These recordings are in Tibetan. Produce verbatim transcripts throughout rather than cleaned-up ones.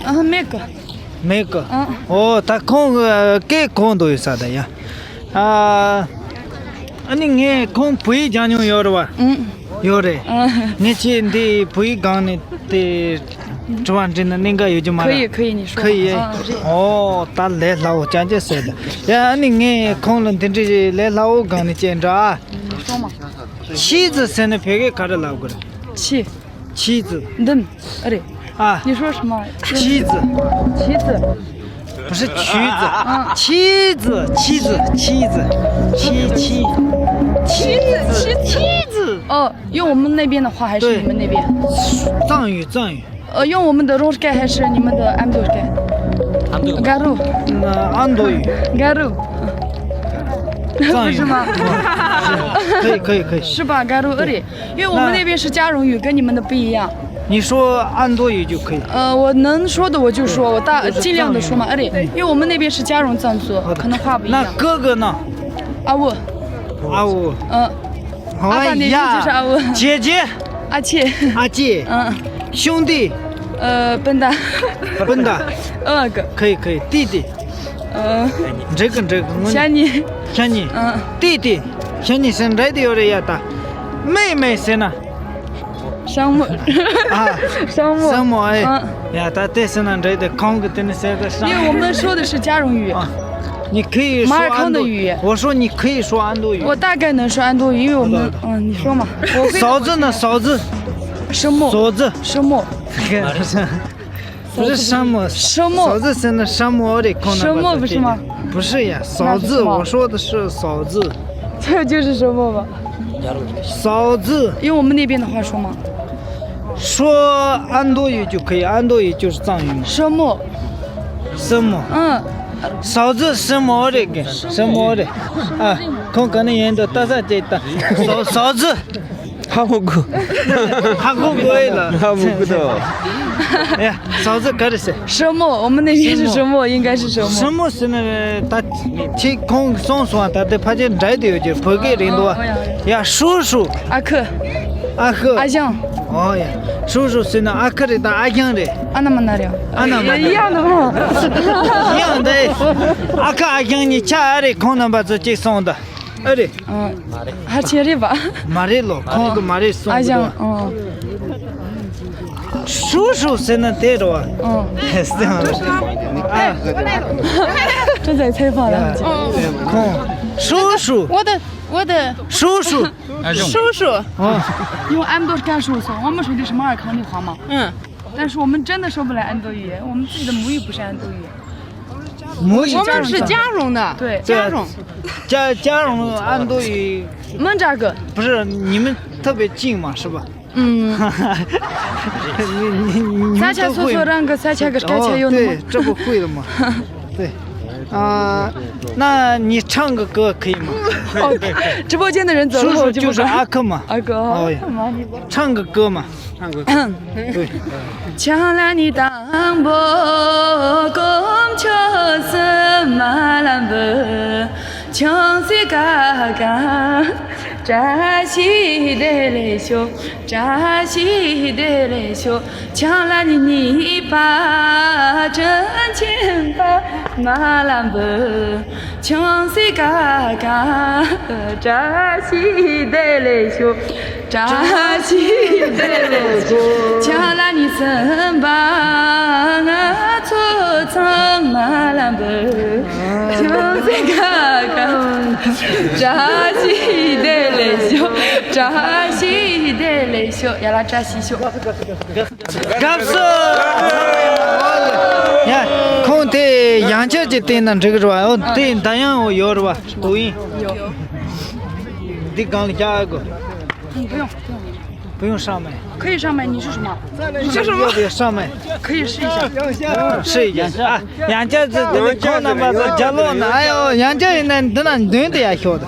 ཨ་མེད་གི། མེད་གི། ཨ། ཨོ་ད་ཁོང་གི་སྐད་གོ་འདུག་ཡོད་ས་ད་ཡ། ཨ། ཨ་ནི་ངས་ཁོང་བོད་ཡིག་སྦྱང་མྱོང་ཡོད་རེད་བ། ཨང་། ཡོད་རེད། ཨ། ངས་ཁྱེད་འདི་བོད་ཡིག་སྒང་ནས་དེ་དྲི་བ་འདྲི་ན་གནད་འགག་ཡོད་རྒྱུ་མ་རེད། 可以，可以，你说。 可以། ཨ། རེད། ཨོ་ད་ལས་སླ་བོ་ཅང་ཅང་ཟེར་ད། ཡ་ཨ་ནི་ངས་ཁོང་ལ་འདི་འདྲའི་ལས་སླ་བོ་སྒང་ནས་བཤད་འདྲ། 说嘛。 ཆི་ཙི་ཟེར་ན་བོད་སྐད་ག་རེ་ལབ་དགོས་རེད། 气。 气子。 འདུམ། ཨ་རེད། 啊。 你说什么？ 妻子。 妻子。 不是曲子。 啊。 妻子，妻子，妻子，妻，妻，妻子，妻子。 哦，用我们那边的话还是你们那边？ 对。藏语，藏语。 呃，用我们的 རོང་སྐད 还是你们的 ཨ་མདོ་སྐད？ ཨ་མདོ། 嘎鲁。 ཨ་མདོ语。 嘎鲁。 藏语。 不是吗？ 可以，可以，可以。 是吧？ 嘎鲁。 对。 因为我们那边是嘉荣语，跟你们的不一样。 你说 ཨ་མདོ语就可以。 呃，我能说的我就说，我大，尽量的说嘛。 因为我们那边是嘉荣藏族，可能话不一样。 那哥哥呢？ 阿武。 阿武。 嗯。 哎呀，阿爸那边就是阿武。 姐姐。 阿切。 阿切。 嗯。 兄弟。 呃，笨蛋。 笨蛋。 二个。 可以，可以。弟弟。 呃。 འགྲིག་གི་འགྲིག་གི། 小你。 ཤ་ཉེ། 嗯。 弟弟། ཤ་ཉེ་ཟེར་འདྲ་དེ་ཡོད་རེད་ཡ་ད། 妹妹 ཟེར་ན། 双木。 ཨ། 双木。 双木 ཨེ། 嗯。 ཡ་ད་དེ་ཟེར་ན་འདྲ་དེ་ཁོང་གི་དེ་ནི་ཟེར་ད་ཤ། 因为我们说的是嘉荣语。 啊，你可以说 马尔康的语言。 我说你可以说安多语。 我大概能说安多语，因为我们，嗯，你说嘛。 我会。 嫂子呢？嫂子。 什么？ 嫂子。 什么？ 不是什么。 什么？ 嫂子 ཟེར་ན་什么 རེད། ཁོང་རྣམ་པ་ཚོ། 什么不是吗？ 不是呀，嫂子， 那是什么？ 我说的是嫂子。 这就是什么吧？ 嫂子。 用我们那边的话说吗？ 说安多语就可以，安多语就是藏语嘛。 什么？ 什么？ 嗯。 嫂子 什么 རེད། 什么 རེད། 啊， ཁོང་ག་ནས་ཡིན་འདུག་ལྟ་ས་ཅིག་ད། 嫂，嫂子。 ཧ་གོ་གི། 哈哈哈哈。 ཧ་གོ་གི་ལ། 哈不知道。 ཡ། 嫂子 ག་རེ་ཟེར། 什么？ 我们那边是什么？ 应该是什么？ 什么 ཟེར་ན་ད་ཁྱེད་ཁོང་གསུངས་སོང་། ད་ལྟ་ཕལ་ཆེར་འདྲ་དེ་ཡོད་ཀྱི། བོད་སྐད་རེད་འདུག་བ། ཡ། 叔叔། 阿克། 阿克། 阿香། 哦呀། 叔叔 ཟེར་ན་ཨ་ཁུ་རེད། ད་ཨ་ཞང་རེད། 阿那么那了。 ཨ་ན་མ་ན། 一样的嘛。 ཡང་འདི། ཨ་ཁུ་ཨ་ཞང་གཉིས་ཆ་ཨ་རེད། ཁོང་རྣམ་པ་ཚོ་གཅིག་སོང་ད། ཨ་རེད། ཨ། ཧར་ཆེན་རེད་པ། མ་རེད་ལོ། ཁོང་གི་མ་རེད་གསུངས་འདུག་ཨ་ཞང་། ཨ། 叔叔 ཟེར་ན་དེ་རེད་བ། ཨ། ཨ། 正在采访了。 ཁོང་། 叔叔། 我的，我的叔叔。 叔叔。 ཨ། 用安多干叔叔，我们说的是马尔康的话嘛。嗯。 但是我们真的说不来安多语，我们自己的母语不是安多语。 母语 我们是嘉荣的。 对。 嘉荣。 嘉，嘉荣安多语。 们这个。 不是，你们特别近嘛，是吧？ 嗯。 你，你，你们都会吗？ 咱家说说让个，咱家个，哦，感觉有那么。 对，这不会的嘛。 对。啊，那你唱个歌可以吗？ 哦，直播间的人走了，叔叔就是阿克嘛。 我就不敢。 阿克。 哦呀。 唱个歌嘛。 唱个歌。 对。 ཆང་ལ་ནི་དང་པོ་དཀོན་མཆོག་གསུམ་མ་ལ་འབུལ། ཆང་སི་ཀ་ཀ་བཀྲ་ཤིས་བདེ་ལེགས་ཤོག་བཀྲ་ཤིས་བདེ་ལེགས་ཤོག་ཆང་ལ་ནི་གཉིས་པ་དྲིན་ཆེན་པ་མ་ལ་འབུལ། ཆང་སི་ཀ་ཀ་བཀྲ་ཤིས་བདེ་ལེགས་ཤོག་བཀྲ་ཤིས་བདེ་ལེགས་ཤོག་ཆང་ལ་ནི་གསུམ་པ་ང་ཚོ་ཚང་མ་ལ་འབུལ། ཆང་སི་ཀ་ཀ་བཀྲ་ཤིས་བདེ་ལེགས་ཤོག་བཀྲ་ཤིས་བདེ་ལེགས་ཤོག་ཡ་ལ་བཀྲ་ཤིས་ཤོག་སྐབས་སུ། ཡ། ཁོང་དེ་ཡང་བསྐྱར་གྱི་སྟེང་ན་འགྲིག་རེད་བ། འོ་དེ་ད་ཡང་འོ་ཡོད་རེད་བ། 抖音། འདི་སྒང་ལ་རྒྱག་དགོས། 不用，不用上麦。 可以上麦，你是什么？你是什么？ 上麦。 可以试一下。 试一下啊。ཡང་བསྐྱར་གྱི་དེ་ནི་ཁོང་རྣམ་པ་ཚོ་རྒྱབ་ལོགས་ན། ཨ་ཡོ། ཡང་བསྐྱར་ཡིན་ན་འདི་ན་མདུན་དུ་ཡར་ཤོག་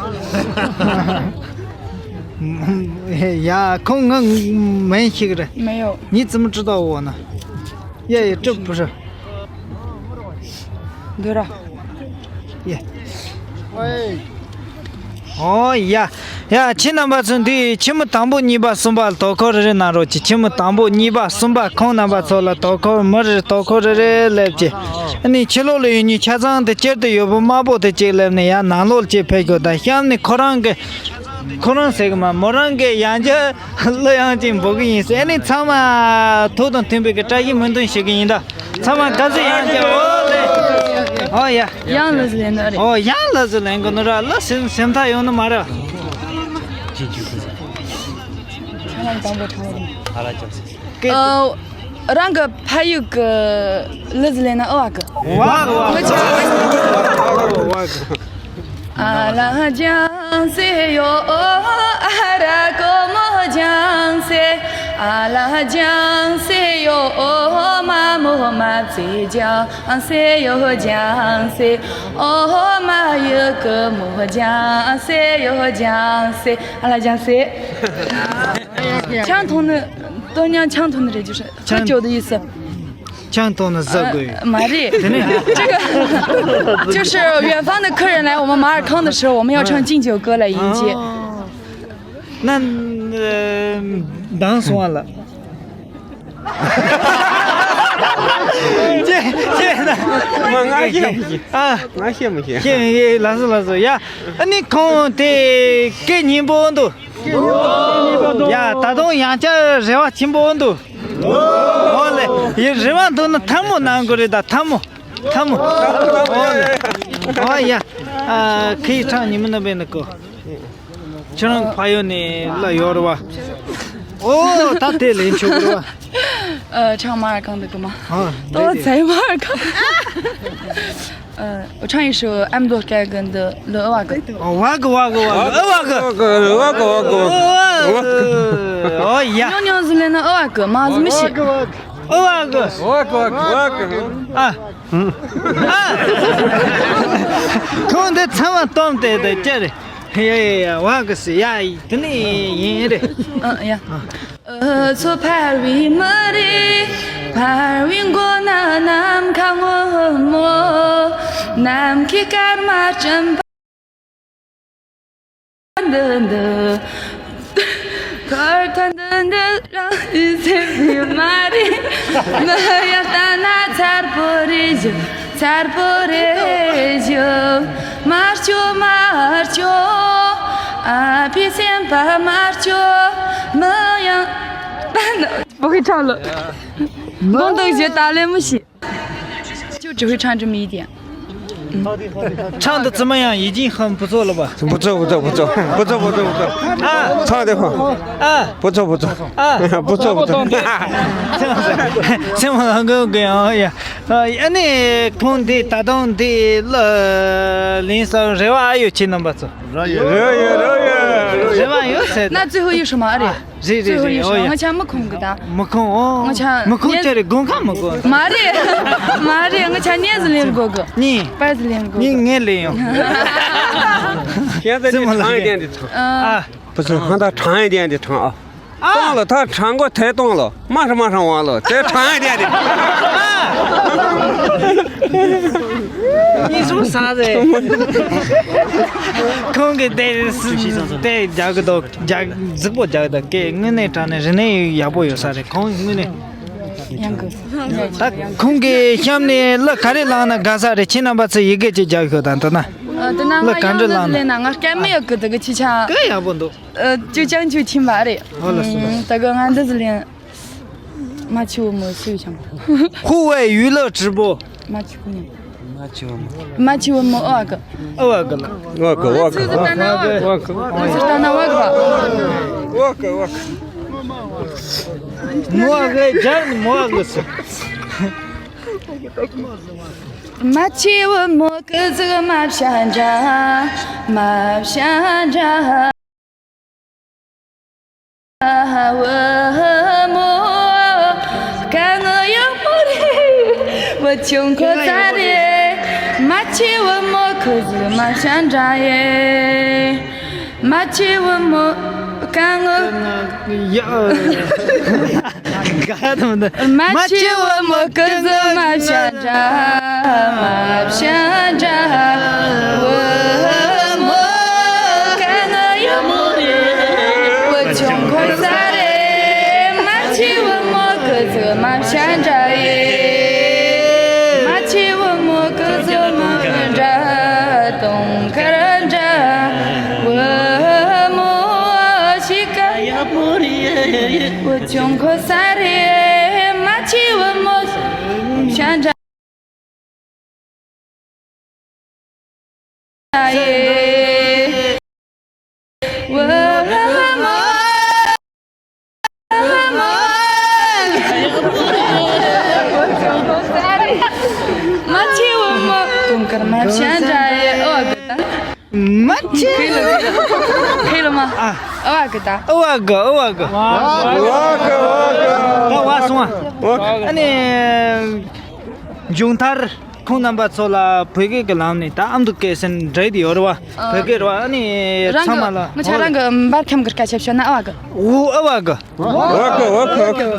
ད། ཡ། ཁོང་ང་མིང་ཤེས་ཀྱི་རེད། 没有。 你怎么知道我呢？ ཡ་ཡ། 这不是。 འདི་ར། ཡ། ཨོ་ཡ། ཡ། ཁྱེད་རྣམ་པ་ཚོ་འདི་ཁྱི་མོ་དང་པོ་གཉིས་པ་གསུམ་པ་ལ་དོ་ཁུར་རེ་རེ་གནང་རོགས་གྱིས། ཁྱི་མོ་དང་པོ་གཉིས་པ་གསུམ་པ་ཁོང་རྣམ་པ་ཚོ་ལ་དོ་ཁུར་མི་རེ་དོ་ཁུར་རེ་རེ་སླེབས་ཀྱིས། ཨ་ནི་ཕྱི་ལོགས་ལ་ཡོད་མཁན་ཆ་ཚང་དེ་སྤྱིར་དུ་ཡོད་པོ་དམར་པོ་དེ་གཅིག་སླེབས་ནས་ཡར་ནང་ལོགས་ལ་གཅིག་ཕེབས་དགོས། ད་གཤམ་ནས་ཁོ་རང་གི་ཁོ་རང་ཟེར་གི་མ་མོ་རང་གི་ཡང་བསྐྱར་གླུ་དབྱངས་ཅིག་འབུལ་གི་ཡིན་ཟེར། ཨ་ནི་ཚང་མ་ཐུགས་དང་མཐུན་པའི་གི་བཀྲ་ཤིས་སྨོན་འདུན་ཞུ་གི་ཡིན་ད། ཚང་མ་དགའ་བསུ་ཡང་བསྐྱར། ཨོ་ལེ། ཨོ་ཡ། ཡང་ལ་ཟི་ལེན་ནི་རེད། ཨོ་ཡང་ལ་ཟི་ལེན་གི་ནི་ར་ལ་སེམས་སེམས་ཐག་ཡོང་ནི་མ་རེད། ཨ་རང་གི་ཕ་ཡུལ་གི་ལ་ཟི་ལེན་ན་ཨོ་བ་གི། བ་གི་བ་གི། ཨ་ལ་ལྗང་སེ་ཡོ་ཨ་ར་ཀོ་མོ་ལྗང་སེ། ཨ་ལ་ལྗང་སེ་ཡོ་ཨོ་མ་མོ་མ་ཙེ་ལྗང་སེ་ཡོ་ལྗང་སེ། ཨོ་མ་ཡུ་ཀོ་མོ་ལྗང་སེ་ཡོ་ལྗང་སེ། ཨ་ལ་ལྗང་སེ། ཆང་འཐུང་ནི། དོན་ཡང་ཆང་འཐུང་ནི་རེད། ཅོ་ཧྲ་ཁ་ཅོ་དུ་ཡི་སི། ཆང་འཐུང་ནི་ཟ་དགོས། མ་རེད། དེ་ནས་这个就是远方的客人来我们马尔康的时候，我们要唱敬酒歌来迎接。 ན། ཨ། མདང་སོང་བ་ལ། ཅེ་ཅེ་ན། མ་ང་ཤེས་མི་ཤེས། ཨ། ང་ཤེས་མི་ཤེས། ཤེས་མི་ཤེས། ལགས་སོ་ལགས་སོ། ཡ། ཨ་ནི་ཁོང་དེ་སྐད་སྙན་པོ་འདུག། ཡ། ད་དུང་ཡང་བསྐྱར་རེ་བ་ཆེན་པོ་འདུག། ཨོ་ལེ། ཡི་རེ་བ་འདུག་ན་ཐལ་མོ་གནང་དགོས་རེད། ད་ཐལ་མོ། ཐལ་མོ། ཨོ་ལེ། ཨོ་ཡ། ཨ། ཁི་ཁྲང་ཉི་མ་ན་བེ་ན་ཀོ། ཁྱེད་རང་ཕ་ཡུལ་ནས་ལ་ཡོད་རེད་བ། ཨོ་ད་དེ་ལེན་ཆོག་གི་རེད་བ། 呃，唱马尔康的歌吗？啊，都在马尔康。呃，我唱一首《俺们都该跟的》了，哇个。哦，哇个哇个哇个，哇个。哇个哇个哇个。哦呀。娘娘是来那哇个，妈是没洗。哇个哇个。哇个哇个哇个。啊。啊。空的他妈当得的，这里。 ཡ་ཡ་ཡ། བ་གི་སི་ཡ་ཡི་དེ་ནི་ཡིན་རེད། ཨ་ཡ། ཨ་ཚོ་ཕར་བའི་མི་རེད། ཕར་བའི་མགོ་ན་ནམ་མཁའ་སྔོན་མོ། ནམ་མཁའི་སྐར་མ་སྤྲིན་པ་འདི་འདི། ཐར་ཐར་འདི་འདི་རང་ཡིན་སེམས་ནི་མ་རེད། ང་ཡང་ལྟ་ན་མཚར་པོ་རེད་ཞུ། མཚར་པོ་རེད་ཞུ། མ་སྐྱོ་མ་སྐྱོ། ཨ་ཕའི་སེམས་པ་མ་སྐྱོ། མི་ཡང་བོད་ཀྱི་ཁྲང་ལོ། མགོ་འདོགས་བཞི་ད་ལེ་མི་ཤེས། 就只会唱这么一点。唱的怎么样？已经很不错了吧？不错，不错，不错，不错，不错，不错。啊，唱得好。啊，不错，不错。啊，不错，不错。 ཚེ་མ་ལ་གོ་གི་ཡང་ཡ། ཨ་ནི་ཁོང་འདི་ད་དུང་འདི་ལ་ལིན་ས་རེ་བ་ཨ་ཡོད་ཁྱེད་རྣམ་པ་ཚོ། རེ་བ་ཡོད་ཟེར། 那最后一首吗？ཨ་རེད། རེད་རེད་རེད། ཨོ་ཡ། ང་ཆ་མི་ཁོམ་གི་ད། མི་ཁོམ་ཨོ། ང་ཆ་མི་ཁོམ་ཉན་ཅེ་རེད། དགོང་ཁ་མི་དགོས། མ་རེད། མ་རེད། ང་ཆ་ཉན་ཟི་ལེན་དགོས་གི། ཉན། པར་ཟི་ལེན་དགོས་གི། ཉན་ངས་ལེན་ཡོང་། ཁྱེད་ཚོ་ནི་ཚེ་མ་ལ་ཁྲང་ཡི་ཡོད་ཏན་དེ་ཚང་། ཨ། 不是，让他尝一点的尝啊。 ཏོང་ལོ་ཐ་ཁྲང་གོ་ཐེ་ཏོང་ལོ་མ་ཧྲ་མ་ཧྲ་ཝང་ལོ་ཐེ་ཁྲང་ཡ་དེ། ཉིན་སུ་ས་རེད། ཁོང་གི་དེ་དེ་རྒྱག་གི་འདུག་རྒྱག་རྫིག་པོ་རྒྱག་གི་འདུག་སྐད་དངོས་གནས་དྲང་ནས་རིག་གནས་ཡག་པོ་ཡོད་ས་རེད། ཁོང་དངོས་གནས། ཡང་གི། ད་ཁོང་གི་གཤམ་ནས་གླུ་ག་རེ་བླངས་ན་དགའ་ས་རེད། ཁྱེད་རྣམ་པ་ཚོས་ཡི་གེ་ཅིག་རྒྱག་ཤོག་དང་། ད་ན་དེ་ན་ང་གླུ་ག་ཡང་འདྲ་ལ་བླངས་ན། ལེན་ན་ང་སྐད་མི་ཡག་གི་འདུག་གི་ཅི་ཆ། སྐད་ཡག་པོ་འདུག་ཨ། ཅུ་ཅང་ཅུ་ཆིན་པ་རེད། ཨོ་ལགས་སོ་ལགས་སོ། ད་ག་ང་འདི་ཟི་ལེན། མ་ཆི་བུ་མོ་སུ་ཆང་། 户外娱乐直播། མ་ཆི་བུ་མོ། མ་ཆི་བུ་མོ། མ་ཆི་བུ་མོ་ཨ་ག་ཨ་བ་ག་ལ། ཨ་ག་ཨ་ག་ཨ་ག་ཨ་ག་ཨ་ག་ཨ་ག་ཨ་ག་ཨ་ག་མོ་ཨ་ག་ཇར་མོ་ཨ་ག་སི། མ་ཆི་བུ་མོ་ཀི་ཟིག་མ་བྱ་འདྲ། མ་བྱ་འདྲ། བུ་མོ་དཀའ་ངལ་ཡོད་མོ་རེད། བུ་ཆུང་ཁོ་ཚ་རེད། མ་ཆི་བུ་མོ་ཁུ་ཟིག་མ་བྱ་འདྲ་ཡེ། མ་ཆི་བུ་མོ་དཀའ་ངལ། ཡ། ག་དང་། མ་ཆི་བུ་མོ་ཀི་ཟིག་མ་བྱ་འདྲ། མ་བྱ་འདྲ། བུ་མོ་དཀའ་ ཁོ་ས་རེ་མ་ཆི་བུ་མོ་ཤ་འདྲ་ཡེ། བུ་མོ། མ་ཆི་བུ་མོ། དུང་དཀར་མ་ཤ་འདྲ་ཡེ། ཨོ་གི་ད། མ་ཆི། ཁེ་ལོ་ཁེ་ལོ་མ། ཨ། ཨ་བ་གི་ད། ཨ་བ་གི། ཨ་བ་གི། ཨ་བ་གི། ཨ་བ་གི། ད་བ་སོང་ཨ། ཨ་ནི། མཇུག་མཐར་ཁོང་རྣམ་པ་ཚོ་ལ་བོད་སྐད་ཀྱི་ལམ་ནས་ད་ཨ་མདོ་སྐད་ཟེར་འདྲ་དེ་ཡོད་རེད་བ། བོད་སྐད་རེད་བ། ཨ་ནི་རང་གི་ཚང་མ་ལ། ང་ཆ་རང་གི་འབར་ཁམས་ཀྱི་སྐད་ཆ་བཤད་ན་ཨ་བ་གི། འོ་ཨ་བ་གི། ཨ་བ་གི། ཨ་བ་གི།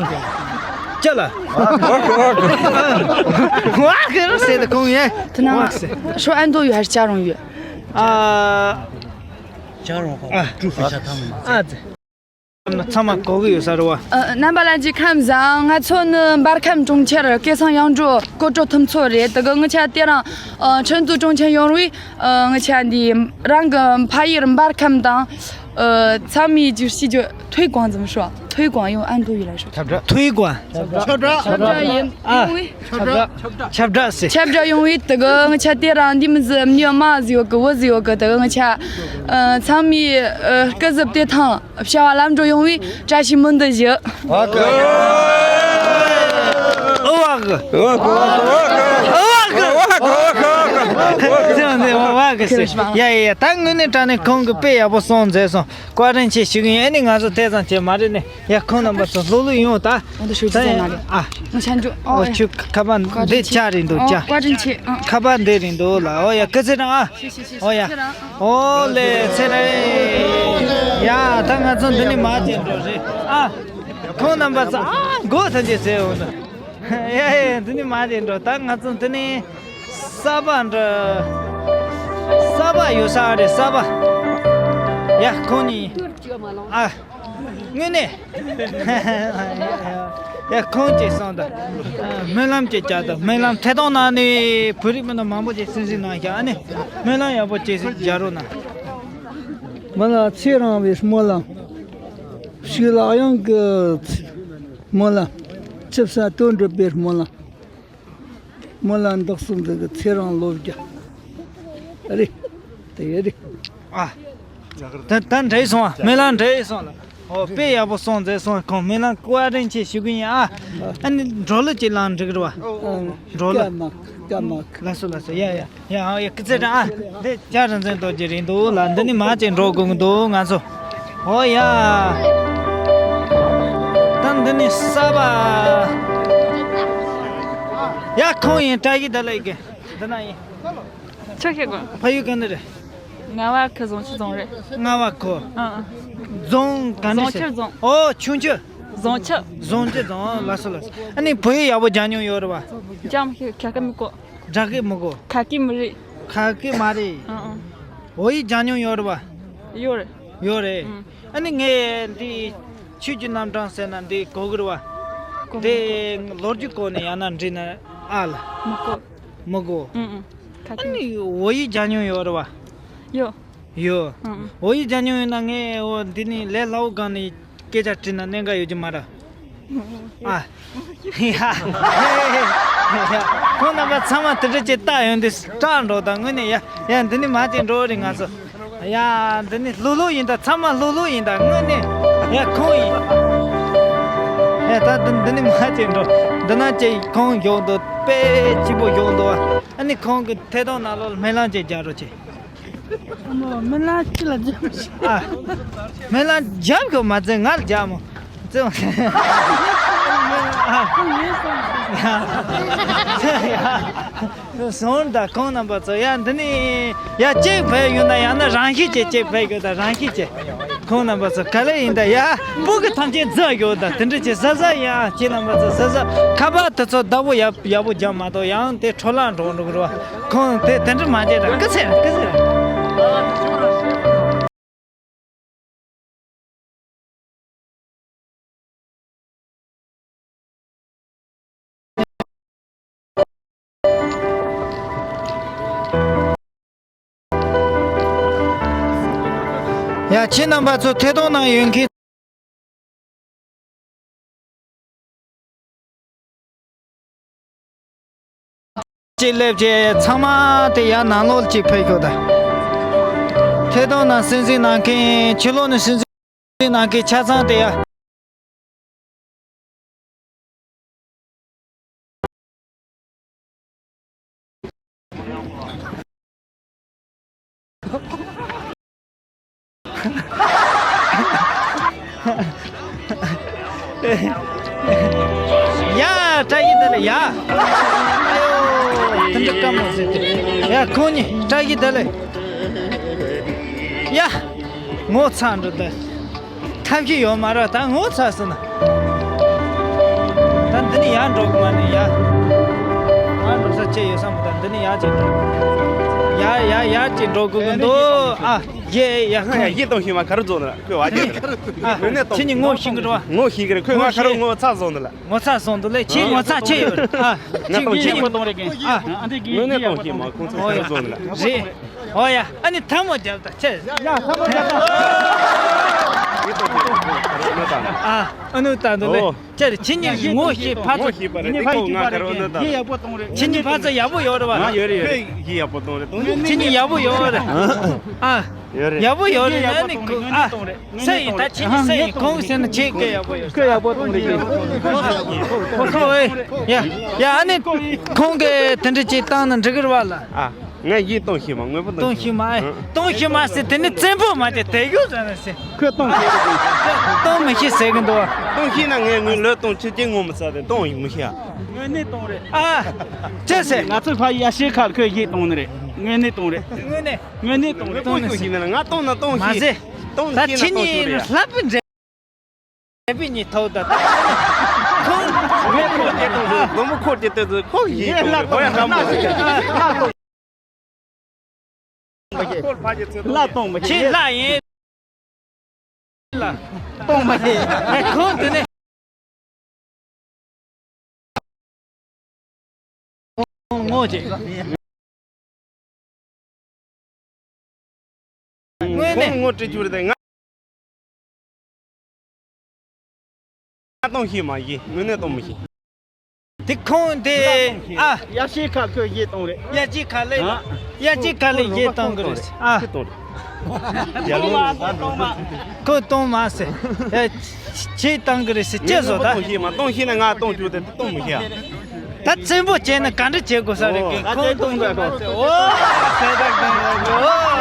ཅི་ལ། ཨ་བ་གི། ཨ་བ་གི། ཨ་བ་གི་ཟེར་ཏེ་ཁོང་ཡེ། དེ་ན་ཨ་བ་གི་ཟེར། ཧྲོ་ཨན་དོ་ཡོད་ཧར་ཅ་རུང་ཡོད། ཨ། ཅ་རུང་ཧོ། ཨ། ཀྲུ་ཧྥུ་ཤ་ཐང་མི། ཨ་ཙི། ཚང་མ་གོ་གི་ཡོད་ས་རེད་བ། ཨ། རྣམ་པ་ལྷན་རྒྱས་ཁམས་བཟང་། ང་ཚོ་ནི་འབར་ཁམས་གྲོང་ཁྱེར་སྐལ་བཟང་ཡོངས་འབྲེལ་སྐོར་བྲོ་ཐུམ་ཚོ་རེད། དེ་གི་ང་ཆ་དེ་རིང་ཨ་ཁྲིན་ཏུའུ་གྲོང་ཁྱེར་ཡོང་རུང་ཨ་ང་ཆ་འདི་རང་གི་ཕ་ཡུལ་འབར་ཁམས་དང་ཨ་ཚང་མའི་རྒྱུ་ཤི་རྒྱུ་推广怎么说། 推广用安都语来说。 ཁྱབ་བསྒྲགས། 推广། ཁྱབ་བསྒྲགས། ཁྱབ་བསྒྲགས་ཡིན། ཨ། ཡིན་ངོས། ཁྱབ་བསྒྲགས། ཁྱབ་བསྒྲགས། ཁྱབ་བསྒྲགས་ཟེར། ཁྱབ་བསྒྲགས་ཡོང་བའི་དེ་གི་ང་ཆ་དེ་རིང་འདི་མི་ཟི་མྱི་མ་ཟི་ཡོད་གི། བུ་ཟི་ཡོད་གི། དེ་གི་ང་ཆ་ཨ་ཚང་མའི་ཨ་སྐུ་གཟུགས་བདེ་ཐང་བྱ་བ་ལམ་འགྲོ་ཡོང་བའི་བཀྲ་ཤིས་སྨོན་འདུན་ཞུ། ཨོ་ཀེ། ཨོ་ཨ་གི། ཨོ་ཀེ། ཨོ་ཀེ། ཨོ་ཀེ། ཡ་ཡ་ཡ། ད་དངོས་གནས་དྲང་གནས་ཁོང་གིས་དཔེ་ཡག་པོ་གསུངས་མཛད་སོང་། བཀའ་དྲིན་ཆེ་ཞུ་གི་ཡིན། ཨ་ནི་ང་ཚོ་དེ་ཙམ་བྱས་མ་རེད་ནས། ཡ། ཁོང་རྣམ་པ་ཚོ་ལྷུག་ལྷུག་ཡོང་ད། འོ་འདི་ཤོད་ཅི་ཟེར་ན་རེད། ཨ། ང་ཆ་འཇུ། ཨོ། ཨོ་ཡ། ཁྱོད་ཁ་པར་འདི་ཅག་རེད་འདུག་ཅག། ཨོ། བཀའ་དྲིན་ཆེ། ཨ། ཁ་པར་འདི་རེད་འདུག་ལ། ཨོ་ཡ། སྐུ་ཚེ་རིང་ཨ། ཤི་ཤི་ཤི། ཨོ་ཡ། ཤི་རང་། ཨོ་ལེ་ཚེ་རིང་། ཡ། ད་ང་ཚོ་འདི་ནས་མར་ཅིག་འགྲོ་རེད་ཨ། ཁོང་རྣམ་པ་ཚོ་ཨ་མགོ་ཐོན་ཅིག་ཟེར་འོང་ད། ཡ་ཡ། འདི་ནས་མར་ཅིག་འགྲོ། ད་ང་ཚོ་འདི་ནས་གསར་པ་འདྲ། གསར་པ་ཡོད་ས་རེད། གསར་པ། ཡ། ཁོང་གཉིས། ཨ། དངོས་གནས། ཡ། ཁོང་ཅིག་སོང་ད། སྨོན་ལམ་ཅིག་རྒྱག་ད། སྨོན་ལམ་ཐད་གཏོང་ནང་ནས་བོད་རིགས་མི་སྣ་མང་པོ་ཅིག་སེམས་ཤུགས་གནང་ཤག། ཨ་ནི་སྨོན་ལམ་ཡག་པོ་ཅིག་རྒྱག་རོགས་གནང་། མི་ལ་ཚེ་རིང་བའི་སྨོན་ལམ། ཕྱུགས་ལག་ཡངས་ཀྱི་སྨོན་ལམ། ཆིབས་ས་དོན་འགྲུབ་པའི་སྨོན་ལམ། སྨོན་ལམ་འདེགས་སུ་འཛིན་གྱི་ཚེ་རིང་ལོ་བརྒྱ། རེད། དེ་རེད། ཨ། ད་ད་འགྲིག་སོང་ཨ། སྨོན་ལམ་འགྲིག་སོང་ལ། ཨོ། དཔེ་ཡག་པོ་གསུངས་མཛད་སོང་། ཁོང་སྨོན་ལམ་བཀའ་དྲིན་ཆེ་ཞུ་གི་ཡིན་ཨ། ཨ་ནི་འགྲོ་ལུགས་ཀྱི་ལམ་འགྲིག་རེད་བ། འགྲོ་ལུགས། སྐར་མ། སྐར་མ། ལགས་སོ་ལགས་སོ། ཡ་ཡ་ཡ། ཨ་ཡ། སྐུ་ཚེ་རིང་ཨ། འདི་ལྕགས་རིན་ཆེན་རྡོ་རྗེ་རེད་འདུག་ལ། འདི་ནས་མར་ཅིག་འགྲོ་དགོས་ཀྱི་འདུག་ང་ཚོ། ཨོ་ཡ། ད་འདི་ནས་གསར་པ། ཡ། ཁོང་ཡིན། བཀྲ་ཤིས་བདེ་ལེགས་ཀྱི། འདི་ན་ཡིན། ཁྱོད་ཤེས་གོ། ཕ་ཡུལ་ག་ནས་རེད། རྔ་བ་ཁུལ་རྫོང་ཆུ་རྫོང་རེད། རྔ་བ་ཁུལ། ཨ་ཨ། རྫོང་ག་ནས་རྫོང་ཆུ་རེད། རྫོང་། ཨོ་ཆུང་ཆུ། རྫོང་ཆུ། རྫོང་ཆུ་རྫོང་། ལགས་སོ་ལགས་སོ། ཨ་ནི་བོད་ཡིག་ཡག་པོ་སྦྱང་མྱོང་ཡོད་རེད་བ། སྦྱང་མི་ཤེས། ཁ་ཁ་མི་གོ། སྦྱང་གི་མི་གོ། ཁ་སྐད་མི་རེད། ཁ་སྐད་མ་རེད། ཨ་ཨ། བོད་ཡིག་སྦྱང་མྱོང་ཡོད་རེད་བ། ཡོད་རེད། ཡོད་རེད། ཨ་ནི་ངས་འདི་ཆོས་ཀྱི་རྣམ་གྲངས་ཟེར་ན་འདི་གོ་གི་རེད་བ། གོ་མི་འདི་གོ། ལོ་རྒྱུས་སྐོར་ནས་ཡང་ན་འདྲི་ན་ཨ་ལ། མི་གོ། མི་གོ། ཨུ་ཨུ། ཁ་ཨ་ནི་བོད་ཡིག་སྦྱང་མྱོང་ཡོད་རེད་བ། ཡོད། ཡོད། ཨུ་ཨུ། བོད་ཡིག་སྦྱང་མྱོང་ཡོད་ན་ངས་འོ་འདི་ནི་ལས་སླ་བོ་སྒང་ནས་སྐད་ཆ་དྲིས་ན་གནད་འགག་ཡོད་ཀྱི་མ་རེད། ཨ། ཡ། ཁོང་རྣམ་པ་ཚང་མ་དེ་འདྲ་ཅིག་བལྟ་ཡོང་དུས་སྐྲག་འགྲོ་དང་དངོས་གནས། ཡ་ཡ། འདི་ནི་མ་ཅིག་འགྲོ་རེད་ང་ཚོ། ཡ། འདི་ནི་ལྷུག་ལྷུག་ཡིན་ད། ཚང་མ་ལྷུག་ལྷུག་ཡིན་ད། དངོས་གནས། ཡ། ཁོང་ཡིན། ཡ། ད་འདི་འདི་ནི་མ་ཅིག་འགྲོ། འདི་ན་ཅིག་ཁོང་བཞུགས་འདུག་དཔེ་སྐྱིད་པོ་བཞུགས་འདུག་ཨ་ནི་ཁོང་གི་ཐད་གཏོང་ནང་ལོགས་སྨོན་ལམ་ཅིག་རྒྱག་རོགས་བྱེད། སྨོན་ལམ་ཅི་ལ་རྒྱབ་མི་ཤེས། ཨ། སྨོན་ལམ་རྒྱབ་གི་མ་ཚད་ང་ལ་རྒྱབ་མོ། ཙི། ཨ། སོང་ད་ཁོང་རྣམ་པ་ཚོ། ཡ། འདི་ནི་ཡ་གཅིག་ཕེབས་ཡོང་ན་ཡང་ན་རང་བཞིན་གྱིས་གཅིག་ཕེབས་ཡོང་ད། རང་བཞིན་གྱིས། ཁོང་རྣམ་པ་ཚོ་ག་ལེ་ཡིན་ད། ཡ། སྤུ་གུ་ཐམས་ཅད་འཛུལ་ཡོད་ད། དེ་འདྲ་བྱས་ཟ་ཟ་ཡ། ཁྱེད་རྣམ་པ་ཚོ་ཟ་ཟ། ཁ་པར་དེ་ཚོ་བདག་པོ་ཡག་ཡག་པོ་རྒྱབ་མ་གཏོགས་ཡང་དེ་འཕྲོ་བརླག་འགྲོ་འགྲོ་གི་རེད་བ། ཁོང་དེ་དེ་འདྲ་མ་བྱེད་དང་། སྐུ་ཚེ་སྐུ་ཚེ། ཡ། ཁྱེད་རྣམ་པ་ཚོ་ཐད་གཏོང་ནང་ཡོད་མཁན། ཅིག་སླེབས་བྱས་ཚང་མ་དེ་ཡར་ནང་ལོགས་ཅིག་ཕེབས་ཤོག་ད། ཐད་གཏོང་ནང་གསན་གཟིགས་གནང་མཁན་ཕྱི་ལོགས་ནས་གསན་གཟིགས་གནང་མཁན་ཆ་ཚང་དེ་ཡར། ཡ། བཀྲ་ཤིས་བདེ་ལེགས་ཡ། ཨ་ཡོ། དེ་འདྲ་དཀའ་མོ་ཟེར་ཏེ། ཡ། ཁོང་གཉིས་བཀྲ་ཤིས་བདེ་ལེགས། ཡ། ངོ་ཚ་འགྲོ་ད། ཐབས་ཤེས་ཡོད་མ་རེད་ད། ངོ་ཚ་སོང་ན། ད་འདི་ནས་ཡར་འགྲོ་གི་མ་ནི་ཡ། ང་འགྲོ་ས་ཆེ་ཡོད་ས་མ་ད། འདི་ནས་ཡར་ཅིག་འགྲོ། ཡ་ཡ་ཡར་ཅིག་འགྲོ་དགོས་ཀྱི་འདུག་ཨ། ཡེ་ཡ། ཁོང་ཡ། ཡིད་གཏོང་ཤེས་མ་ག་རེ་བཟོ་ན་ཁོས་བ་ཁྱེད་ཨ། ངོས་ནས་གཏོང་ཁྱེད་ཉིད་ངོ་ཤེས་ཀྱི་རེད་བ། ངོ་ཤེས་ཀྱི་རེད། ཁོས་ང་ག་རེ་ངོ་ཚ་བཟོ་འདི་ལ། ངོ་ཚ་བཟོ་འདི་ལ་ཁྱེད་ངོ་ཚ་ཆེ་ཡོད་རེད་ཨ། ང་གཏོང་ཁྱེད་ཉིད་ངོ་གཏོང་རེད་ཀྱི་ཨ། ངོས་ནས་གཏོང་ཤེས་མ་ཁོང་ཚོ་ག་རེ་བཟོ་འདི་ལ། རེད། ཨོ་ཡ། ཨ་ནི་ཐལ་མོ་རྒྱབ་ད་ཁྱེད། ཡ་ཐལ་མོ་རྒྱབ་ད། ཨ། ཨ་ནུ་ད་འདི་ལ། ཨོ། ཁྱེད་ཁྱེད་ཉིད་ངོ་ཤེས་ཕར་ཚུར། ཁྱེད་ཉིད་ཕར་ཚུར་ཡག་པོ་གཏོང་རེད། ཁྱེད་ཉིད་ཕར་ཚུར་ཡག་པོ་ཡོད་རེད་བ། ང་ཡོད་རེད་ཡོད་རེད། ཡིད་ཡག་པོ་གཏོང་རེད་གཏོང་རེད། ཁྱེད་ཉིད་ཡག་པོ་ཡོད་རེད། ཨ། ཡོད་རེད། ཡག་པོ་ཡོད་རེད་ན་ནི་ཁོ་ཨ། སེ་ཡིན་ད་ཁྱེད་ཉིད་སེ་ཡིན་ཁོང་སེ་ན་ཁྱེད་ཀྱི་ཡག་པོ་ཡོད། ཁོས་ཡག་པོ་གཏོང་རེད་ཁྱེད། ཁོ་ཁོ་ཨེ། ཡ་ཡ། ཨ་ནི་ཁོང་གི་དེ་འདྲ་ཅིག་བཏང་ན་འགྲིག་གི་རེད་བ་ལ། ཨ། ང་ཡིད་གཏོང་ཤེས་མ། དངོས་པོ་གཏོང་གཏོང་ཤེས་མ། ཨེ། གཏོང་ཤེས་མ་ཟེར་དེ་ནི་བཙན་པོ་མ་དེ་དེ་གཡུག་ཟེར་ན་ཟེར། ཁོས་གཏོང་ཤེས་རེད། གཏོང་མི་ཤེས་ཟེར་གི་འདུག་གཏོང་ཤེས་ན་ངས་ངའི་ལུས་གཏོང་ཕྱི་རྐྱེན་ངོ་མི་ཚ་དེ་གཏོང་ཡིན་མི་ཤེས་ཨ། དངོས་གནས་གཏོང་རེད། ཨ། ཅི་ཟེར། ང་ཚོའི་ཕ་ཡི་ཡ་ཤེས་ཁ་ཁོས་ཡིད་གཏོང་ནི་རེད། དངོས་གནས་གཏོང་རེད། དངོས་གནས། དངོས་གནས་གཏོང་རེད། གཏོང་ཤེས་ན་ང་གཏོང་ན་གཏོང་ཤེས། མ་ཟེར། གཏོང་ད་ཤེས་ན་ཁྱེད་གཏོང་ཤེས་རེད་ཡ། ལྷ་པི་འདྲ། ལྷ་པི་གཉིས་ཐོག་ད་ད། ཁོང་། ཁོ་ཁོ་སྐྱེ་གཏོང་ཟེར། ལོ་མོ་ཁོ་སྐྱེ་གཏོང་ཟེར། ཁོ་ཡིད་གཏོང་ཟེར། ཁོ་ཡང་ལྷ་མོ་ཟེར། ལྷ་གཏོང་མ་ཤེས། ཁྱེད་ལྷ་ཡིན། ལྷ་གཏོང་མ་ཤེས། ཁོང་དེ་ནས་ངོ་ཅིག་དངོས་གནས། ཁོང་ངོ་སྤྲད་རྒྱུ་རེད་དེ་ང་། ང་གཏོང་ཤེས་མ་ཡིན། དངོས་གནས་གཏོང་མི་ཤེས། དེ་ཁོང་དེ་ཨ། ཡ་ཤེས་ཁ་ཁོས་ཡིད་གཏོང་རེད། ཡ་ཅི་ཁ་ལེ། ཡ་ཅི་ཁ་ལེ་ཡིད་གཏོང་གི་རེད་ཨ། ཁོས་གཏོང་རེད། ཡ་ལོ། ཁོས་གཏོང་མ་ཟེར། ཡ་ཅི་གཏོང་གི་རེད་ཟེར་ཅི་བཟོ་ད། གཏོང་ཤེས་མ། གཏོང་ཤེས་ན་ང་གཏོང་རྒྱུ་དེ་གཏོང་མི་ཤེས་ཨ། ད་བཙན་པོ་བྱས་ན་ག་འདྲ་བྱེད་དགོས་ས་རེད་ཀི། ཁོང་གཏོང་དགོས་ཁོ། ཨོ། ཟེར་ད་གི། ཨོ།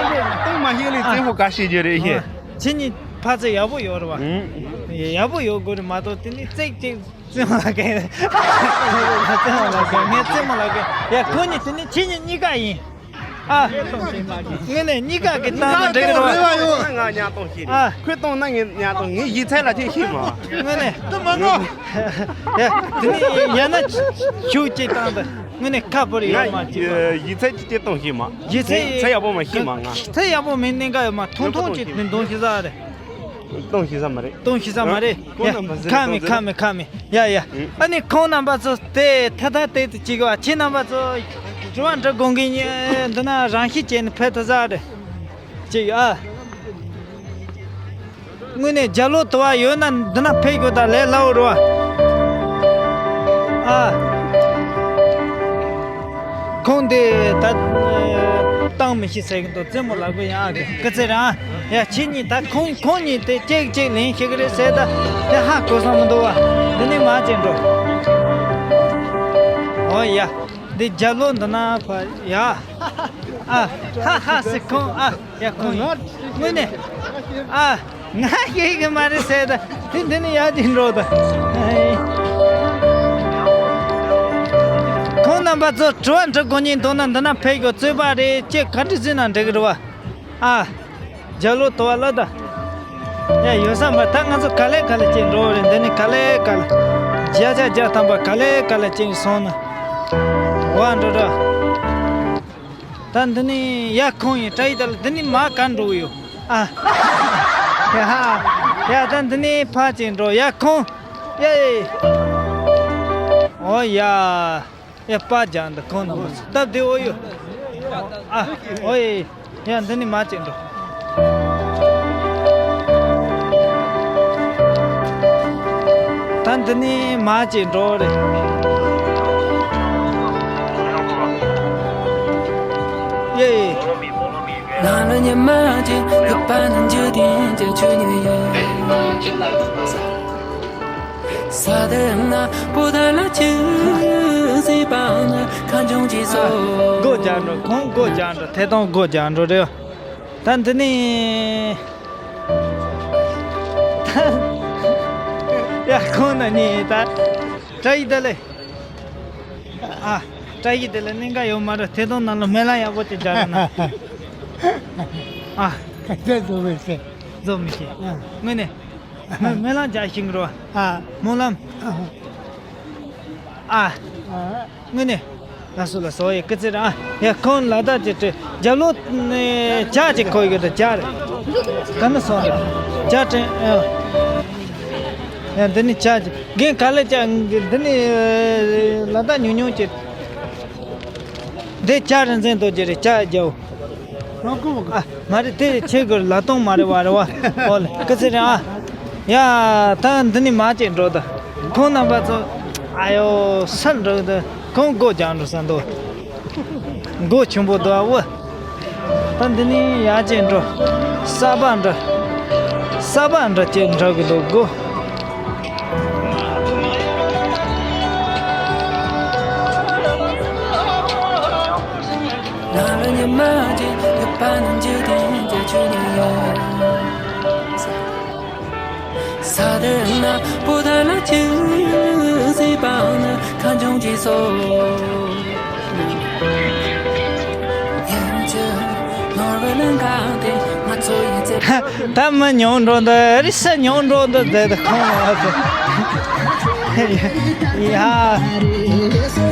གཏོང་མ་ཤེས་ལས་བཙན་པོ་ག་ཤེས་རྒྱུ་རེད་ཤེས། ཁྱེད་གཉིས་ཕ་ཚ་ཡག་པོ་ཡོད་རེད་བ། ཡག་པོ་ཡོད་དགོས་རེད་མ་གཏོགས་དེ་ནི་ཙིག་ཙིག་བཙན་པོ་ལ་གན། བཙན་པོ་ལ་གན། ངས་བཙན་པོ་ལ་གན། ཡ་ཁོ་གཉིས་དེ་ནི་ཁྱེད་གཉིས་གཉིས་ཀ་ཡིན། ཨ། དངོས་གནས་གཉིས་ཀ་གི་སྟངས་ནི་འགྲིག་གི་རེད་བ། ང་གཉའ་གཏོང་ཤེས་རེད། ཨ། ཁོས་གཏོང་ན་ངས་གཉའ་གཏོང་། ངས་ཡིག་ཚད་ལ་ཁྱེད་ཤེས་མ། དངོས་གནས། ཡ་དེ་ནི་ཡ་ན་ཞུ་ཅིག་བཏང་ད། དངོས་གནས་ཁ་བོར་ཡོད་མ་ཅིག་ཡིག་ཚད་ཅིག་ཅིག་གཏོང་ཤེས་མ། ཡིག་ཚད་ཚད་ཡག་པོ་མ་ཤེས་མ་ང་། ཚད་ཡག་པོ་མིན་གནད་འགག་ཡོད་མ། ཐུང་ཐུང་ཅིག་ནི་འདོན་ཤེས་ས་རེད། གཏོང་ཤེས་ས་མ་རེད། གཏོང་ཤེས་ས་མ་རེད། ཁོང་ཡ། རྣམ་པ་ཟེར་ཁ་མི་གཏོང་ཁ་མི་ཁ་མི། ཡ་ཡ། ཨ་ནི་ཁོང་རྣམ་པ་ཚོ་དེ་ཐ་ཐ་དེ་དུ་ཅིག་བ། ཁྱེད་རྣམ་པ་ཚོ་དྲི་བ་འདྲི་དགོངས་གི་ཉེ་འདི་ན་རང་ཤི་བྱས་ནས་ཕེབས་ཐུབ་ས་རེད། ཅིག་ཨ། དངོས་གནས་རྒྱ་ལོ་དུ་བ་ཡོད་ན་འདི་ན་ཕེབས་དགོས་ད་ལས་སླ་བོ་རེད་བ། ཨ། ཁོང་དེ་ད་བཏང་མི་ཤེས་ཟེར་གི་འདུག་རྩེད་མོ་ལག་པ་ཡང་ཨ་གི་སྐུ་ཚེ་རང་། ཡ་ཁྱེད་གཉིས་ད་ཁོང་ཁོང་གཉིས་དེ་ཅིག་ཅིག་ལེན་ཤེས་གི་རེད་ཟེར་ད་དེ་ཧ་གོ་ས་མི་འདུག་བ། འདི་ནས་མ་བྱེད་འགྲོ། ཨོ་ཡ། འདི་རྒྱ་ལོ་འདི་ན་ཕ་ཡ། ཨ། ཧ་ཧ་སི་ཁོང་ཨ། ཡ་ཁོང་ཡིན། དངོས་གནས། ཨ། ང་ཤེས་གི་མ་རེད་ཟེར་ད། དེ་འདི་ནི་ཡར་ཅིག་འགྲོ་ད། ཁོང་རྣམ་པ་ཚོ་དྲི་བ་འདྲི་དགོས་ཉེན་འདུག་ན་འདི་ན་ཕེབས་དགོས། རྩོད་པ་རེད་ཅེས་ག་འདྲི་ཟིན་ན་འགྲིག་གི་རེད་བ། ཨ། རྒྱ་ལོ་དོ་བ་ལ་ད། ཡ་ཡོད་ས་མ། ད་ང་ཚོ་ག་ལེ་ག་ལེ་ཅིག་འགྲོ་རེད། འདི་ནི་ག་ལེ་ག་ལེ། བརྒྱ་ཆ་བརྒྱ་ཐམ་པ་ག་ལེ་ག་ལེ་ཅིག་སོང་ན། བ་འགྲོ་འགྲོ། ད་འདི་ནི་ཡ་ཁོང་ཡིན། བཀྲ་ཡི་ད་ལ་འདི་ནི་མ་ག་འགྲོ་གི་ཡོད་ཨ། ཡ་ཧ། ཡ་ད་འདི་ནི་ཕ་ཅིག་འགྲོ་ཡ་ཁོང་། ཡ་ཨེ། ཨོ་ཡ། ཡ་པ་ཇང་ད་ཁོང་ནང་སྟབས་བདེ་འོ་ཡོད་ཨ། ཨོ་ཡ། ཡ་འདི་ནི་མ་ཅིག་འགྲོ། ད་འདི་ནི་མ་ཅིག་འགྲོ་རེད། ཉི་མ་གཅིག་ཡོད་པ་ནི་འཇིག་རྟེན་གྱི་ཆོས་ཉིད་ཡིན། ས་དེ་ན་བོད་ལ་ཆོས་ཟེར་བ་ནི་ཁ་འབྱུང་གཅིག་སོ། སྒོ་རྒྱག་འགྲོ། ཁོང་སྒོ་རྒྱག་འགྲོ། ཐད་གཏོང་སྒོ་རྒྱག་འགྲོ་རེད། ད་འདི་ནི། ཡ། ཁོང་ན་ནི་ད། བཀྲ་ཤིས་བདེ་ལེགས། ཨ། བཀྲ་ཤིས་བདེ་ལེགས། གནད་འགག་ཡོད་མ་རེད། ཐད་གཏོང་ནང་ལ་སྨོན་ལམ་ཡག་པོ་ཅིག་རྒྱག་རོགས་གནང་། ཨ། ག་ཚོད་བཟོ་མི་ཤེས། བཟོ་མི་ཤེས། ཨ། དངོས་གནས། སྨོན་སྨོན་ལམ་རྒྱག་ཤེས་ཀྱི་རེད་པ། ཨ། སྨོན་ལམ། ཨ། ཨ། དངོས་གནས། ལགས་སོ་ལགས་སོ། ཡ། སྐུ་ཚེ་རིང་། ཡ། ཁོང་ལ་དྭགས་ཀྱི་རྒྱབ་ལོགས་ནས་ཇ་ཅིག་ཁོ་ཡོད་དོ། ཇ་རེད། ག་ནས་སོང་རེད། ཇ་དྲན། ཨ། ཡ། འདི་ནི་ཇ་ཅིག་རྒན་ག་ལེ་ཇ། འདི་ནི་ལ་དྭགས་ཉུང་ཉུང་ཅིག་འདི་ཇ་རིན་ཆེན་རྡོ་རྗེ་རེད། ཇ་རྒྱག་འོ། ཨ། མ་རེད། དེ་ཁྱེད་ཀྱི་ལ་དྭགས་མ་རེད་པ། རེད་པ། ཨོ་ལེ། སྐུ་ཚེ་རིང་ཨ། ཡ། ད་འདི་ནི་མ་ཅིག་འགྲོ་ད། ཁོང་རྣམ་པ་ཚོ། ཨ་ཡོ། སར་འགྲོ་ད། ཁོང་སྒོ་རྒྱག་འགྲོ་ས་འདུག་སྒོ་ཆེན་པོ་འདུག་ཨ། འོ། ད་འདི་ནི་ཡར་ཅིག་འགྲོ། གསར་པ་འདྲ། གསར་པ་འདྲ་ཅིག་འགྲོ་གི་འདུག་སྒོ། ང་ལ་ཉི་མ་གཅིག་ཡོད་པ་ནི་འཇིག་རྟེན་གྱི་ཆོས་ཉིད་ཡིན། ས་དེ་ན་བོད་ལ་ཆོས་ཟེར་བ་ནི་ཁ་འབྱུང་གཅིག་སོ། ཡིན་གྱི་ནོར་བུ་གླིང་ག་དེ་ང་ཚོ་ཡི་ཚེ། ད་མི་ཉུང་འགྲོ་འདི་རེད། ས་ཉུང་འགྲོ་འདི་བསྡད་དུ་ཁོང་ལ་ཟེར། ཡ། ཨ། ས།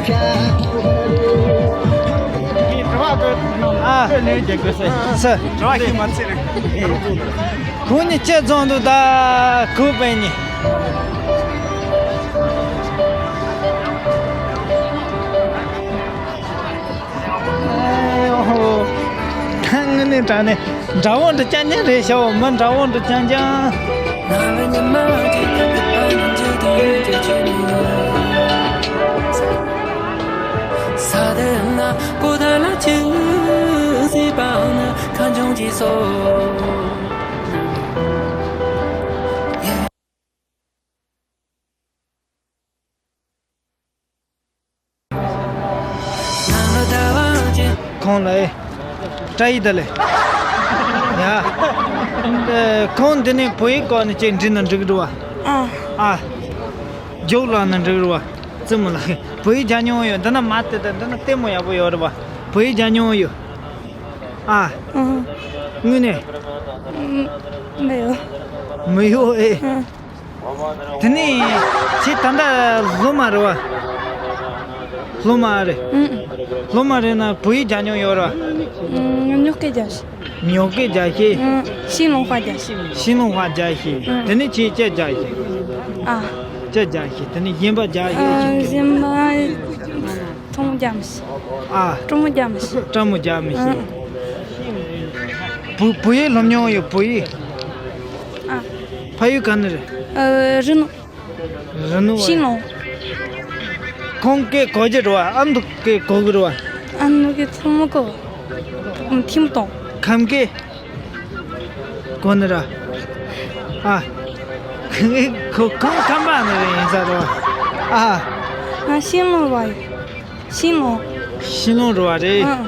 ཁོང་གཉིས་ཅི་བཟང་འདུག་ད་ཁུ་པན་གཉིས། ཨེ་ཧོ། ད་དངོས་གནས་དྲང་གནས་དགྲ་བོ་འདྲ་རྐྱང་རྐྱང་རེད་ཤག་མི་དགྲ་བོ་འདྲ་རྐྱང་རྐྱང་། ས་དེ་ན་བོད་ལ་ཆོས་ཟེར་བ་ནི་ཁ་འབྱུང་གཅིག་སོ། ཁོང་ལ་ཨེ། བཀྲ་ཤིས་བདེ་ལེགས། ཡ། ཁོང་འདི་ནས་བོད་ཡིག་སྐོར་ནས་ཅིག་འབྲི་ན་འགྲིག་འགྲོ་བ། ཨ། ཨ། རྒྱུགས་ལ་ན་འགྲིག་རོ་བ། ཙི་མོ་ལགས། བོད་ཡིག་སྦྱང་མྱོང་ཡོད། འདི་ན་མ་དེ་དང་འདི་ན་ལྟད་མོ་ཡག་པོ་ཡོད་རེད་བ། བོད་ཡིག་སྦྱང་མྱོང་ཡོད། ཨ། ཨང་། དངོས་གནས། ཨང་། མེད་ཡོད། མེད་ཡོད་ཨེ། ཨང་། དེ་ནས་ཁྱེད་ད་ལྟ་སློབ་མ་རེད་བ། སློབ་མ་རེད། ཨང་། སློབ་མ་རེད་ན་བོད་ཡིག་སྦྱང་མྱོང་ཡོད་རེད་བ། ཨང་། ཉོག་གི་རྒྱག་ཤེས། ཉོག་གི་རྒྱག་ཤེས། ཨང་། ཤིང་ལོང་ཧྭ་རྒྱག་ཤེས། ཤིང་ལོང་ཧྭ་རྒྱག་ཤེས། ཨང་། དེ་ནས་ཁྱེད་ཅི་རྒྱག་ཤེས། ཨ། ཅི་རྒྱག་ཤེས། དེ་ནས་གཞན་པ་རྒྱག་ཤེས། ཨ། གཞན་པ་ཐུང་རྒྱག་མི་ཤེས། ཨ། སྤྲང་མོ་རྒྱག་མི་ཤེས། སྤྲང་མོ་རྒྱག་མི་ཤེས། ཨང་། བོད་བོད་ཡིག་སློབ་མྱོང་ཡོད། བོད་ཡིག་ཨ། ཕ་ཡུལ་ག་ནས་རེད། ཨ། རི་ནོ། རི་ནོ། ཤིང་ལོང་། ཁོང་སྐད་གོ་རྒྱུ་རེད་བ། ཨ་མདོ་སྐད་གོ་གི་རེད་བ། ཨ་མདོ་སྐད་ཚང་མ་གོ། ཐིམ་གཏོང་། ཁམས་སྐད་གོ་ནི་ར། ཨ། ཁོ་ཁོང་ཁམས་པ་ནི་རེད་ཡིན་ས་རེད་བ། ཨ། ང་ཤིང་ལོང་བ་ཡིན། ཤིང་ལོང་། ཤིང་ལོང་རེད་བ་རེད། ཨང་།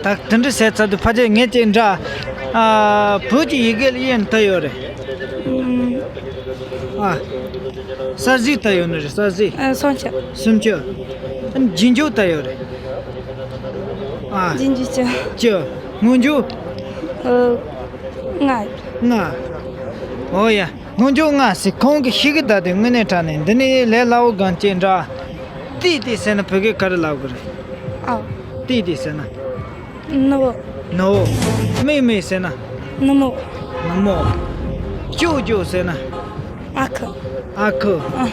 ད་དེ་འདྲ་ཟེར་ཚར་དུས་ཕལ་ཆེར་ངས་ཅིག་འདྲ། ཨ། བོད་ཀྱི་ཡི་གེ་ལ་དབྱེ་ན་ད་ཡོད་རེད། ཨང་། ཨ། གསལ་གཟིགས་ད་ཡོད་ནི་རེད། གསལ་གཟིགས། ཨ། སུམ་ཅུ། སུམ་ཅུ། ཨ། རྗེས་འཇུག་ད་ཡོད་རེད། ཨ། རྗེས་འཇུག་བཅུ། བཅུ། སྔོན་འཇུག་ཨ། ལྔ། ལྔ། འོ་ཡ། སྔོན་འཇུག་ལྔ་ཟེར། ཁོང་གིས་ཤེས་ཀྱི་ད་དེ་དངོས་གནས་དྲང་གནས་འདི་ནི་ལས་སླ་བོ་གང་ཅིག་འདྲ། ཏི་ཏི་ཟེར་ན་བོད་སྐད་ག་རེ་ལབ་དགོས་རེད། ཨ། ཏི་ཏི་ཟེར་ན། ནུ་བོ། ནུ་བོ། མེ་མེ་ཟེར་ན། ནུ་མོ། ནུ་མོ། ཅོ་ཅོ་ཟེར་ན། ཨ་ཁུ། ཨ་ཁུ། ཨ།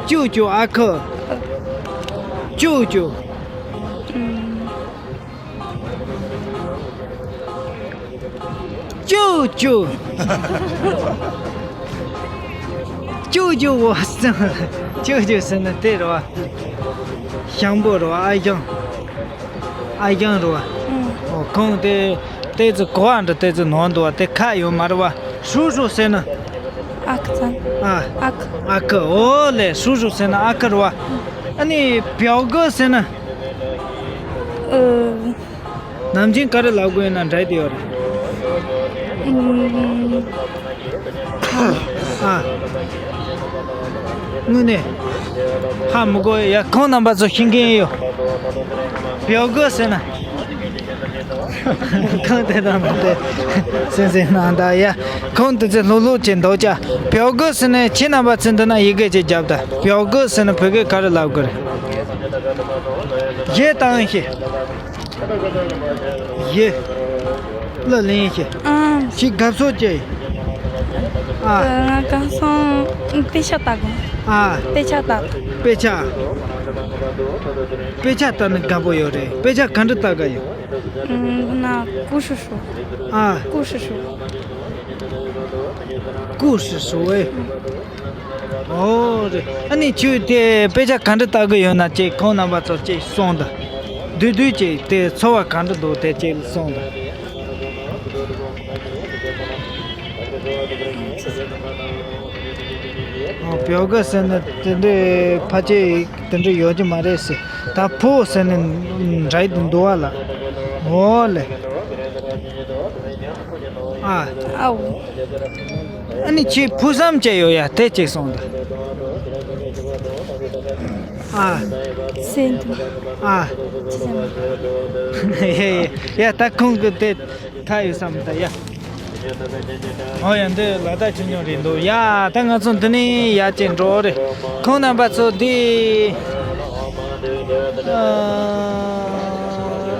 ཅོ་ཅོ་ཨ་ཁུ། ཅོ་ཅོ། ཨུམ། ཅོ་ཅོ། ཅོ་ཅོ་བོ་ཟེར། ཅོ་ཅོ་ཟེར་ན་དེ་རེད་བ། ཞང་པོ་རེད་བ། ཨ་ཞང་། ཨ་ཞང་རེད་བ། ཨུམ། ཨོ། ཁོང་དེ་ ཏོག་ཙམ་གོ་བ་འདྲ་ཏོག་ཙམ་ནོར་འདུག་བ། དེ་ཁག་ཡོད་མ་རེད་བ། 叔叔 ཟེར་ན། 阿克 ཚང་། ཨ། 阿克 ཨ་ཁུ། འོ་ལེ། 叔叔 ཟེར་ན་ཨ་ཁུ་རེད་བ། ཨ་ནི་表哥 ཟེར་ན། 呃 ནམ་རྒྱུན་ག་རེ་ལབ་དགོས་ཡོད་ན་འདྲ་དེ་ཡོད་རེད། 嗯 ཨ། དངོས་གནས། ཧ་མི་གོ་ཡ། ཁོང་རྣམ་པ་ཚོ་ཤེས་མཁན་ཡོད། 表哥 ཟེར་ན། ཁོང་དེ་དང་དེ་སེམས་སེམས་ནང་ད་ཡ། ཁོང་དེ་ཚོ་ལྷུག་ལྷུག་བྱས་འདུག་ཅག 表哥 ཟེར་ན་ཁྱེད་རྣམ་པ་ཚོ་འདི་ན་ཡི་གེ་ཅིག་རྒྱབ་ད། 表哥 ཟེར་ན་བོད་སྐད་ག་རེ་ལབ་དགོས་རེད། གཞས་བཏང་ཤིག་གཞས། གླུ་ལེན་ཤིག་ཨང་། ཁྱེད་དགའ་ཕྱོགས་ཅི། ཨ། ང་དགའ་སོང་། དཔེ་ཆ་ལྟ་དགོས། ཨ། དཔེ་ཆ་ལྟ། དཔེ་ཆ། དཔེ་ཆ་ལྟ་ན་དགའ་པོ་ཡོད་རེད། དཔེ་ཆ་ག་འདྲ་ལྟ་དགའ་ཡོད། ཨང་། ང་故事书། ཨ། 故事书། 故事书 ཨེ། ཨོ་རེད། ཨ་ནི་ཁྱོད་དེ་དཔེ་ཆ་ག་འདྲ་ལྟ་གི་ཡོད་ན་ཅིག་ཁོང་རྣམ་པ་ཚོར་ཅིག་གསུངས་དང་། བསྡུས་བསྡུས་ཅིག་དེ་ཚོར་བ་ག་འདྲ་འདུག་དེ་ཅིག་གསུངས་དང་། ཨོ། 表哥 ཟེར་ན་དེ་འདྲའི་ཕལ་ཆེར་དེ་འདྲ་ཡོད་ཀྱི་མ་རེད་ཟེར། ད་ཕུ་ཟེར་ན་འདྲ་འདུག་བ་ལ། ཨོ་ལེ། ཨ། ཨའོ། ཨ་ནི་ཁྱེད་ཕུགས་བསམ་ཅི་ཡོད་ཡ། དེ་གཅིག་གསུངས་དང་། ཨ། སེམས་དུ། ཨ། ཅི་བསམ། ཡ་ཡ་ཡ། ད་ཁོང་གི་དེ་ཐག་ཡོད་བསམ་ད་ཡ། ཨོ་ཡ། འདི་ལ་དྭགས་ཆོས་འབྱུང་རེད་འདུག་ཡ། ད་ང་ཚོ་འདི་ནས་ཡར་ཅིག་འགྲོ་རེད། ཁོང་རྣམ་པ་ཚོ་འདི། ཨ།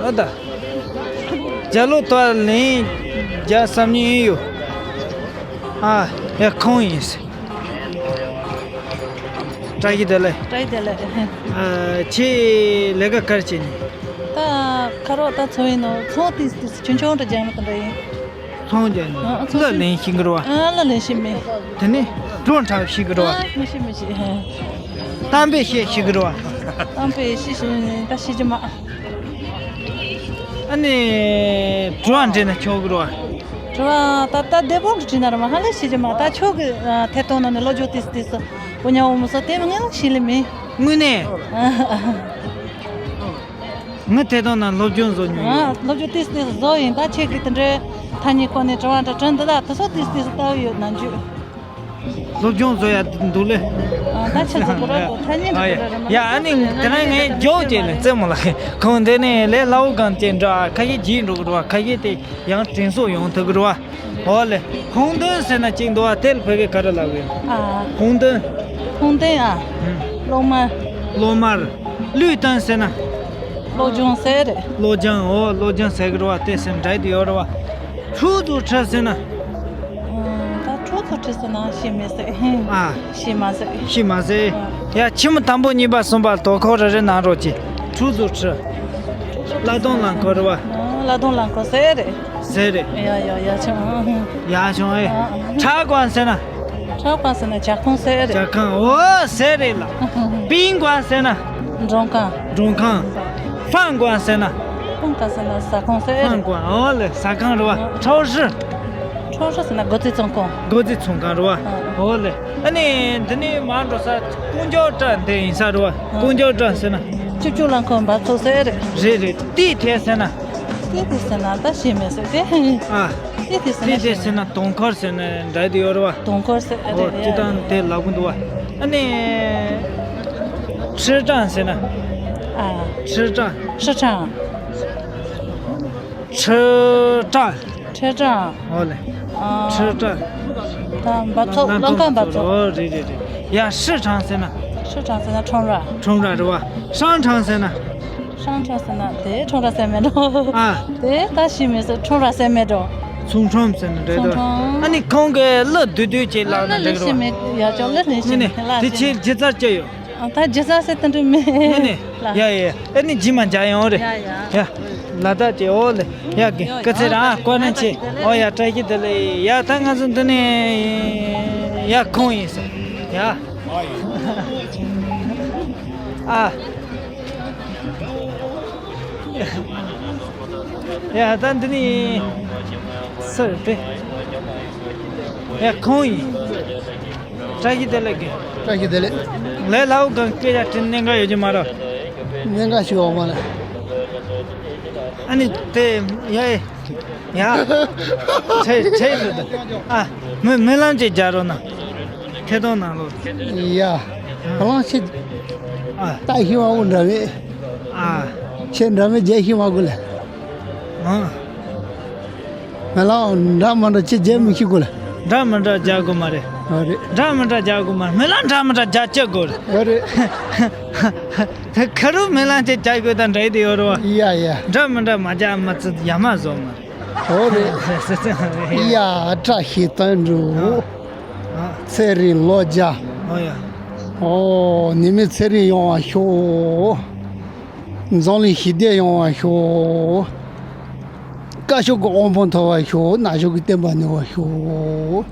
ཨ་ད། རྒྱ་ལོ་ཏོ་ལིན་རྒྱ་བསམ་ཉིན་ཡོད། ཨ། ཡ་ཁོང་ཡིན། བཀྲ་ཤིས་བདེ་ལེགས། བཀྲ་ཤིས་བདེ་ལེགས། ཨ། ཁྱེད་ལས་ཀ་ག་རེ་བྱེད་ནི། ད་ཁ་རོག་ད་ཚོང་ཡིན་ནོ། ཚོང་དེ་ཆུང་ཆུང་འདྲ་རྒྱག་ནི་དེ་འདྲ་ཡིན། ཚོང་རྒྱག་ནི། ཨ། ཚོང་གླུ་ལེན་ཤེས་ཀྱི་རེད་བ། ཨ། གླུ་ལེན་ཤེས་མེད། དེ་ནས་བྲོ་འཁྲབ་ཤེས་ཀྱི་རེད་བ། ཨ། མི་ཤེས་མི་ཤེས། གཏམ་དཔེ་བཤད་ཤེས་ཀྱི་རེད་བ། གཏམ་དཔེ་ཤེས་ཤེས་ད་ཤེས་ཀྱི་མ། ཨ་ནི་དྲི་བ་འདྲི་ན་ཆོག་གི་རེད་བ། དྲི་བ་ད་ལྟ་བདེ་པོ་འདྲི་ན་ར་མ་ཧ་ལས་ཤེས་ཀྱི་མ། ད་ཆོག་གི། ཨ། ཐད་གཏོང་ནང་ནས་བློ་སྦྱོང་ཏིས་ཏིས་སུ་ཨོ་ཉ་འོ་མོ་སོ་དེ་མི་ངན་ལ་ཤེས་ལེ་མེད། དངོས་གནས། ངའི་ཐད་གཏོང་ནང་སློབ་སྦྱོང་བཟོ་མྱོང་ཡོད། ཨ། སློབ་སྦྱོང་ཏིས་ཏིས་བཟོ་ཡིན། ད་ཁྱེད་ཀྱི་དེ་འདྲའི་ཐ་སྙད་སྐོར་ནས་དྲི་བ་འདྲ་དྲི་འདི་ལ་དེ་ཚོ་ཏིས་ཏིས་ལྟ་བུ་ཡོད་ནམ་རྒྱུན། སློབ་སྦྱོང་བཟོ་ཡ་འདུག་ལེ། ཨ། ད་ཆ་ཚོད་པོ་ར་གོ་ཐ་སྙད་འདྲ་གོ་ར་ར་མ། ཡ། ཨ་ནི་དེ་རིང་ངས་མགྱོགས་བྱས་ནས་རྩེད་མོ་ལ་ཁོང་དེ་ནས་ལས་སླ་བོ་གང་བྱས་འགྲོ། ཁ་ཤས་བརྗེད་འགྲོ་གི་རེད་བ། ཁ་ཤས་དེ་ཡང་དྲན་གསོ་ཡོང་ཐུབ་ཀྱི་རེད་བ། འོ་ལེ། 红灯 ཟེར་ན་གཅིག་འདུག་བ། དེ་ལ་བོད་སྐད་ག་རེ་ལབ་ཡོད། ཨ། 红灯། 红灯 ཨ། ཨུམ། གློག་དམར། གློག་དམར། 绿灯 ཟེར་ན། སློབ་སྦྱོང་ཟེར་རེད། སློབ་སྦྱོང་། འོ། སློབ་སྦྱོང་ཟེར་གི་རེད་བ། དེ་སེམས་འདྲ་དེ་ཡོད་རེད་བ། 出租车 ཟེར་ན། ཨ། ད་出租车 ཟེར་ན་ཤེས་མེད་ཟེར། ཨ། ཤེས་མ་ཟེར། ཤེས་མ་ཟེར། ཨ། ཡ། ཆེན་མོ་དང་པོ་གཉིས་པ་གསུམ་པ་དོ་ཁོ་རེ་རེ་གནང་རོགས་གྱིས། 出租车། གླ་གཏོང་རླངས་འཁོར་རེད་བ། ཨ། གླ་གཏོང་རླངས་འཁོར་ཟེར་རེད། ཟེར་རེད། ཡ་ཡ། ཡ་ཆུང་། ཡ་ཆུང་ཨེ། ཨ། 茶馆 ཟེར་ན། 茶馆 ཟེར་ན་ཇ་ཁང་ཟེར་རེད། ཇ་ཁང་། འོ་ཟེར་རེད་ལ། 宾馆 ཟེར་ན། མགྲོན་ཁང་། མགྲོན་ཁང་། 饭馆 ཟེར་ན། 饭馆 ཟེར་ན་ཟ་ཁང་ཟེར་རེད། 饭馆། འོ་ལེ། ཟ་ཁང་རེད་བ། 超市། 超市 ཟེར་ན་སྒོ་རྩིས་ཚོང་ཁང་། སྒོ་རྩིས་ཚོང་ཁང་རེད་བ། ཨ། འོ་ལེ། ཨ་ནི་འདི་ནས་མར་འགྲོ་ས་ཀུང་ཅའོ་ཀྲ་འདི་ཡིན་ས་རེད་བ། ཨ། ཀུང་ཅའོ་ཀྲ་ཟེར་ན། ཅུ་ཅུ་རླངས་འཁོར་འབབ་ཚུགས་ཟེར་རེད། རེད་རེད། ཏི་ཐེ་ཟེར་ན། ཏི་ཐེ་ཟེར་ན་ད་ཤེས་མེད་ཟེར་ཏེ། ཨ། ཏི་ཐེ་ཟེར་ན། ཏི་ཐེ་ཟེར་ན་དུང་འཁོར་ཟེར་ན་འདྲ་དེ་ཡོད་རེད་བ། དུང་འཁོར་ཟེར། ཨོ། རེད། ཅི་དང་དེ་ལབ་གི་འདུག་བ། ཨ་ནི། 车站 ཟེར་ན། ཨ། 车站། 车站། 车站། 车站། 车站། ཨོ་ལེ། ཨ། 车站། ད་འབབ་ཚུགས། རླངས་འཁོར་འབབ་ཚུགས། ཨོ། རེད་རེད་རེད། ཡ། 市场 ཟེར་ན། 市场 ཟེར་ན་ཁྲོམ་ར། ཁྲོམ་ར་རེད་བ། 商场 ཟེར་ན། 商场 ཟེར་ན་དེ་ཁྲོམ་ར་ཟེར་མེད་འགྲོ། ཨ། དེ་ད་ཤེས་མེད་ཟེར། 冲浪 ཟེར་མེད་འགྲོ། 冲浪 ཟེར་ན་འགྲིག་འདུག། 冲浪། ཨ་ནི་ཁོང་གིས་གླུ་བསྡུས་བསྡུས་ཅིག་བསླངས་ན་འགྲིག་གི་རེད་བ། གླུ་ལེན་ཤེས་མེད། ཡ། ཅོག་གླུ་ལེན་ཤེས་མེད། དེ་ལ་དེ་ཅི། ཕྱིར་ཇི་ལྟར་སྐྱེ་ཡོད། ཨ། ད་ཇི་ལྟར་ཟེར་དེ་འདྲ་མེད། ཨ་ནི། ལ། ཡ་ཡ། ཨ་ནི་རྗེས་མ་མཇལ་ཡོང་རེད། ཡ་ཡ། ཡ། ལ་དྭགས་ཀྱི། ཨོ་ལེ། ཡ། གི། ཡོ། སྐུ་ཚེ་རིང་། ཨ། བཀའ་དྲིན་ཆེ། ཨོ་ཡ། བཀྲ་ཤིས་བདེ་ལེགས། ཡ། ད་ང་ཚོ་འདི་ནས། ཡ། ཁོང་ཡིན་ཟེར། ཡ། ཨ། ཡ་ད་འདི་ནི་སུ་རེད་དེ། ཡ་ཁོང་ཡིན། བཀྲ་ཤིས་བདེ་ལེགས་དགེ། བཀྲ་ཤིས་བདེ་ལེགས། ལས་སླ་བོ་གང་སྐད་ཆ་དྲིས། གནད་འགག་ཡོད་ཀྱི་མ་རེད། གནད་འགག་ཞིག་ཡོད་མ་རེད། ཨ་ནི་དེ་ཡ་ཡ། ཡ། ཁྲེ་ཁྲེ་ལ་ད། ཨ། མི་མི་ལང་ཅིག་རྒྱག་རོགས་གནང་། ཐད་གཏོང་ནང་ལོགས། ཡ། གླང་ཆེ། ཨ། ད་ཤི་བ་འུ་འདྲ་མེད། ཨ། ཁྱེད་འདྲ་མེད་རྒྱལ་ཤི་བ་དགོས་ལ། ཨ། མི་ལང་འདྲ་མི་འདྲ་ཅི་རྒྱལ་མི་ཤི་དགོས་ལ། འདྲ་མི་འདྲ་རྒྱག་དགོས་མ་རེད། ཨ་རེད། འདྲ་མི་འདྲ་རྒྱག་དགོས་མ་རེད། མི་ལང་འདྲ་མི་འདྲ་རྒྱག་ཅི་དགོས་རེད། ཨ་རེད། ཁ་རུ་མི་ལང་ཅི་རྒྱག་དགོས་དང་འདྲ་དེ་ཡོད་རེད་བ། ཡ་ཡ། འདྲ་མི་འདྲ་མ་རྒྱག་མ་ཚུད་ཡ་མ་བཟོ་མ། ཨོ་རེད། ཡ་བཀྲ་ཤིས་དོན་གྲུབ། ཨ། ཚེ་རིང་ལོ་བརྒྱ། ཨོ་ཡ། ཨོ་ནི་མི་ཚེ་རིང་ཡོང་བ་ཤོག་འཛམ་གླིང་ཞི་བདེ་ཡོང་བ་ཤོག་དཀར་ཕྱོགས་ཀྱི་དབང་པོ་མཐོ་བ་ཤོག་ནག་ཕྱོགས་ཀྱི་བསྟན་པ་ནུས་པ་ཤོག་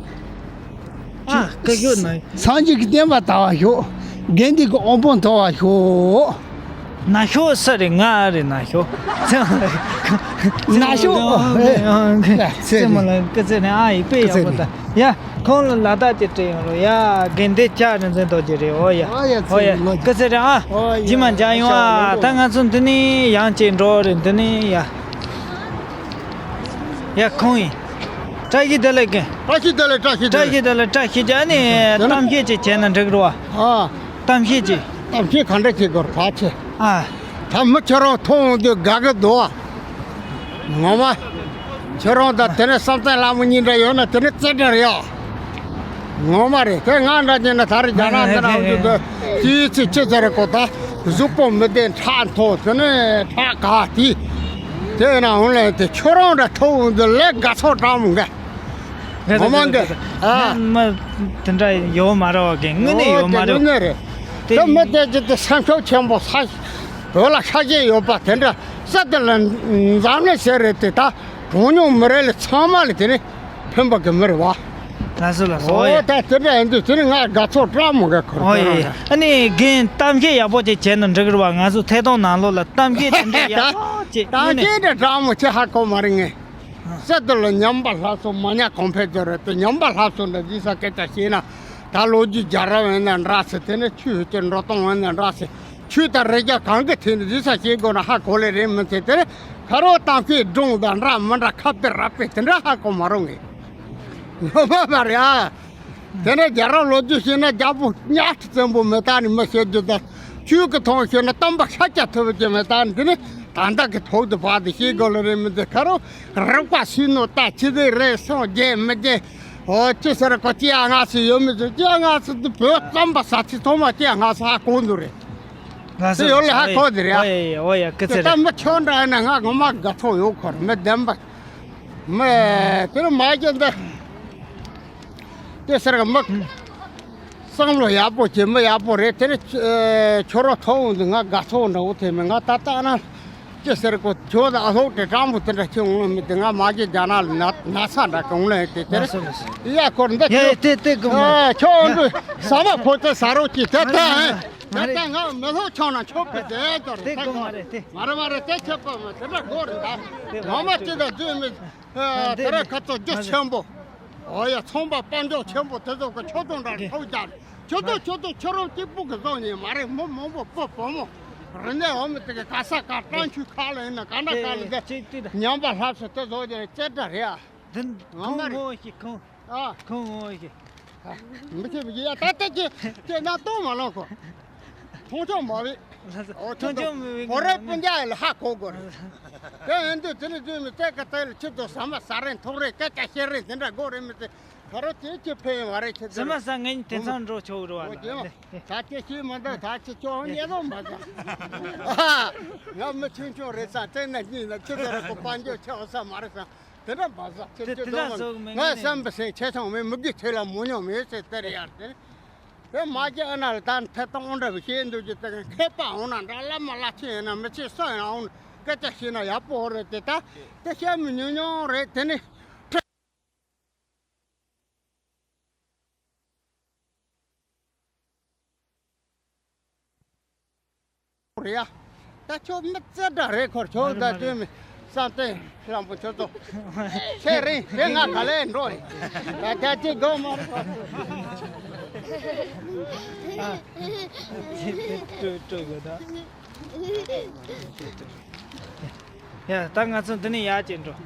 ཨ་ཀ་ཤོད་ན། སངས་རྒྱས་ཀྱི་བསྟན་པ་དར་བ་ཤོག་དགེ་འདུན་གྱི་དབང་པོ་མཐོ་བ་ཤོག་ན་ཤོག་ས་རེད། ང་རེད་ན་ཤོག་ན་ཤོག་ཨ་ཨ་ཨ་ཚེ་མ་ལ་ཀི་ཚེ་ནས་ཨ་ཡི་དཔེ་ཡག་པོ་ད། ཡ། ཁོང་ལ་ལ་དྭགས་ཀྱི་སྤྲད་ཡོང་རོགས། ཡ། དགེ་འདུན་སྐྱབས་རིན་ཆེན་རྡོ་རྗེ་རེད། ཨོ་ཡ། ཨོ་ཡ། ཨོ་ཡ། ཀི་ཚེ་རེད་ཨ། ཨོ་ཡ། ཇི་མ་འཇག་ཡོང་ཨ། ད་ང་ཚོ་འདི་ནས་ཡང་ཅིག་འགྲོ་རེད་འདི་ནས་ཡ། ཡ་ཁོང་ཡིན། བཀྲ་ཤིས་བདེ་ལེགས་ཀན། བཀྲ་ཤིས་བདེ་ལེགས། བཀྲ་ཤིས་བདེ་ལེགས། བཀྲ་ཤིས་བདེ་ལེགས། ཨ་ནི་གཏམ་བཤད་ཅིག་བྱས་ན་འགྲིག་རོ། ཨ། གཏམ་བཤད་ཅིག་གཏམ་བཤད་ག་འདྲ་བྱེད་དགོས་རེད་ཕལ་ཆེར། ཨ། ད་མི་ཁྱོད་རང་མཐོང་འོང་དུས་དགའ་གི་འདུག་ཨ། ངོ་མ། ཁྱོད་རང་དང་དེ་ནས་བསམ་གཏན་ལྷ་མོ་གཉིས་འདྲ་ཡོད་ན་དེ་ནས་རྩེ་འདྲ་རེད་ཨ། ངོ་མ་རེད། དེ་ང་འདྲ་ཉིད་ནས་ད་རེས་རྒྱ་ནག་འདི་ན་འོང་དུས་དེ་དེའི་ཚེ་ཅི་ཟེར་རེད་གོ་ད་གཟུགས་པོ་མི་བདེ་ཁྲག་མཐོ་དེ་ནས་ཁྲག་ག་དེ་དེ་ན་འོང་ལས་དེ་ཁྱོད་རང་འདྲ་མཐོང་འོང་དུས་ལས་དགའ་ཚོར་དྲག་མོ་འགའ། ངོ་མ་འགའ། ཨ། མ་དེ་འདྲ་ཡོད་མ་རེད་བ་གན། དངོས་གནས་ཡོད་མ་རེད། དངོས་གནས་རེད། དེ་མི་དེ་ཅི་དེ་སེམས་ཤུགས་ཆེན་པོ་ས་བོད་ལ་ཤ་ཞེན་ཡོད་པ་དེ་འདྲ་ས་དེ་ལ་འཛམ་གླིང་ཟེར་རེད་དེ་ད་གྲངས་ཉུང་མི་རེ་ལ་ཚང་མ་ལ་དེ་ནི་ཕན་པ་གི་མི་རེད་བ། ལགས་སོ་ལགས་སོ། ཨོ་ཡ། ད་དེ་འདྲ་ཡིན་དུས་དེ་ནི་ང་དགའ་ཚོར་དྲག་མོ་ག་ཁོར་ཨོ་ཁོ་རང་ཡ། ཨ་ནི་རྒན་གཏམ་བཤད་ཡག་པོ་ཅིག་བྱས་ན་འགྲིག་གི་རེད་བ། ང་ཚོ་ཐད་གཏོང་ནང་ལོགས་ལ་གཏམ་བཤད་དེ་འདྲ་ཡག་པོ་ཅིག་གཏམ་དངོས་གནས་བཤད་དེ་དྲག་མོ་ཅིག་ཧ་གོ་མ་རེད་ངས། གསེར་དུ་ལ་ཉམས་པ་ལྷ་སོ་མ་ཉམས་གོང་འཕེལ་དུ་རེད་དེ་ཉམས་པ་ལྷ་སོ་འདྲ་ཡིན་ས་སྐད་ཆ་བཤད་ན་ད་ལོ་རྒྱུས་རྒྱལ་རབས་ཡིན་ན་འདྲ་ཟེར་དེ་ནས་ཆོས་ཀྱི་འགྲོ་སྟངས་ཡིན་ན་འདྲ་ཟེར་ཆོས་དང་རིག་གཞུང་གང་གི་ཐད་ནས་ཡིན་ས་བཤད་དགོས་ན་ཧ་གོ་ལེ་རེད་མི་ཚེ་དེར་ཁ་རོག་གཏམ་བཤད་སྒྲུང་དང་འདྲ་མི་འདྲ་ཁ་དཔེ་ར་དཔེ་དེ་འདྲ་ཧ་གོ་མ་རུང་ངས་ངོ་མ་མ་རེད་ཨ། དེ་ནས་རྒྱལ་རབས་ལོ་རྒྱུས་བཤད་ན་རྒྱལ་པོ་གཉའ་ཁྲི་བཙན་པོ་མེ་སྟག་ནས་མི་བཤད་རྒྱུ་དང་ཆོས་ཀྱི་ཐོག་བཤད་ན་སྟོན་པ་ཤཱཀྱ་ཐུབ་པ་ཅན་མེ་སྟག་ནས་དེ་ནས་ད་ལྟ་གི་ཐོག་ཏུ་བར་དུ་བཤད་དགོས་ལ་རེད་མི་འདུག་ཁ་རོག་རིག་པ་སུས་ནོ་ལྟ་ཅི་ཟིག་རེད་སོང་རྒྱས་མི་རྒྱས། ཨོ་ཅི་ཟེར་གོ་ཅི་ཡ་ང་སི་ཡོད་མི་ཟེར་ཅི་ཡ་ང་སི་འདི་བོད་སྟོན་པ་ས་ཚིགས་ཐོག་མ་ཅི་ཡ་ང་སི་ཧ་གོ་འདུག་རེད། ལགས་སོ། དེ་ཡོད་ལ་ཧ་གོ་འདི་རེད་ཨ། ཨོ་ཡ་ཨོ་ཡ་སྐུ་ཚེ་དེ་ལྟ་རིང་། མི་ཁྱོད་འདྲ་ཡིན་ན་ང་ངོ་མ་དགའ་ཚོར་ཡོད་ཁོ་རེད་མི་བདེན་པ། མི་དེ་རུ་མ་རྒྱུ་འདི། དེ་ཟེར་གི་མི། བསམ་བློ་ཡག་པོ་བྱེད་མི་ཡག་པོ་རེད་དེ་ནི་ཁྱོད་རང་ཐོག་འོང་དུས་ང་དགའ་ཚོར་འདྲ་བོ་ཐེབས་མེད་ང་ད་ལྟ་ན། ཅི་ཟེར་གོ་ཁྱོད་ཨ་ལྷོག་དེ་སྤྲང་པོ་དེ་འདྲ་ཁྱོད་འོང་ལ་མི་དེ་ང་མ་གི་རྒྱ་ནག་ལ་ན་ན་ཚ་འདྲ་གི་འོང་ལ་དེ་དེ་རེད། ཡ་ཁོར་འདི་ཡ་ཁྱོད་དེ་དེ་གི་མ་ཨ་ཁྱོད་འོང་དུས་ཟ་མ་ཕོ་དེ་ཟ་རོགས་ཀྱི་དེ་ད་ཨ་ད་ད་ང་མི་ལྷོ་ཆོག་ན་ཆོག་པའི་དེ་ཚོ་རེད་དེ་གི་མ་རེད་དེ། མ་རེད་མ་རེད་དེ་ཁྱོད་གོ་མ་དེ་འདྲ་གོ་རེད་ད་ངོ་མ་ཅི་ད་དུས་མི། དེ་ར་ཁ་ཚོ་རྒྱུ་ཆེན་པོ། ཨོ་ཡ་ཚོང་པ་དཔལ་འབྱོར་ཆེན་པོ་དེ་ཚོ་གི་ཁྱོད་དང་འདྲ་ཐོག་རྒྱག་ཁྱོད་དང་ཁྱོད་དང་ཁྱོད་རང་གཅིག་པུ་གི་བཟོ་ནི་མ་རེད། མི་མང་པོ་སྤུ་བོ་མོ་རི་ནས་འོ་མི་དེ་གི་ག་ས་ག་སྤྲང་ཆུ་ཁ་ལ་ཡིན་ན་ག་འདྲ་ག་ལ་དེ་ཉམས་པ་ལྷབ་སོ་དེ་བཟོ་རྒྱུ་རེད་ཅེ་འདྲ་རེད་ཨ། འདི་ངོ་མ་ཁོང་རེད་ངོ་ཤེས་ཁོང་ཨ། ཁོང་ངོ་ཤེས། མི་ཤེས་པ་ཡ་ད་ལྟ་ཅི་ཅི་ན་གཏོང་མ་ལོང་ཁོ། མཐོང་ཆོག་མ་བས། ཨོ་ཁྱོད་མཐོང་ཆོག་མི་བས་ཁོ་རེ་སྤུན་ཀྱག་ལ་ཧ་གོ་དགོས་རེད། དེ་ཡིན་དུས་དེ་ནི་དུས་མི་བཙལ་ཀ་བཙལ་ལ་ཁྱི་དང་ཟ་མ་ཟ་རེས་འཐུང་རེས་སྐད་ཆ་བཤད་རེས་དེ་འདྲ་དགོས་རེད་མི་དེ་ཁ་རོ་དེ་ཁྱི་ཕན་བ་རེད་ཁྱི་ཟ་མ་ཟ་ངས་དེ་ཚང་འགྲོ་ཆོག་རེད་བ་ལ། ད་ཁྱི་ཤི་མ་འདུག་ད་ཁྱི་ཅོག་ཉེ་རོ་མ་ཟ། ང་མི་ཆུང་ཆུང་རེད་ས་དེ་ན་གཉིས་ན་ཁྱི་དེ་ར་གོ་དཔལ་འབྱོར་ཆེ་བ་ས་མ་རེད་ས། དེ་འདྲ་མ་ཟ་ཁྱེད་དེ་ཚོ་དེ་འདྲ་གཏོང་བ་ཟོག་མི་ངས་ངན་བསམ་པ་ཟད་ཆེ་ཆུང་མེད་མི་དགེ་ཚེ་ལ་མོ་ཉོ་མེད་ཟེར་དེ་རེད་ཡར་དེ་དེ་མ་རྒྱ་ཨ་ན་ལ་ད་ཐད་གཏོང་འདྲ་བའི་ཤེས་འདུག་ཅི་ལྟ་མཁས་པ་འོང་ན་འདྲ་བླ་མ་བླ་ཆེན་ཡིན་ན་མི་ཆེ་སུ་ཡིན་འོང་ན་སྐད་ཆ་བཤད་ན་ཡག་པོ་རེད་དེ་ད་དེ་བཤད་མི་ཉུང་ཉུང་རེད་དེ་ནི་རེད་ཡ། ད་ཁྱོད་མི་རྩེ་འདྲ་རེད། ཁོར་ཁྱོད་ད་དུས་མི་བསམ་གཏན་ལམ་པོ་ཁྱོད་ཚོ་ཆེ་རེད། དེ་ང་ག་ལས་འགྲོ་རེད། ད་རྒྱ་ཆེ་དགོས་མ་རེད། སྤྲོད་སྤྲོད་དགོས་ད། ཡ་ད་ང་ཚོ་འདི་ནས་ཡར་ཅིག་འགྲོ།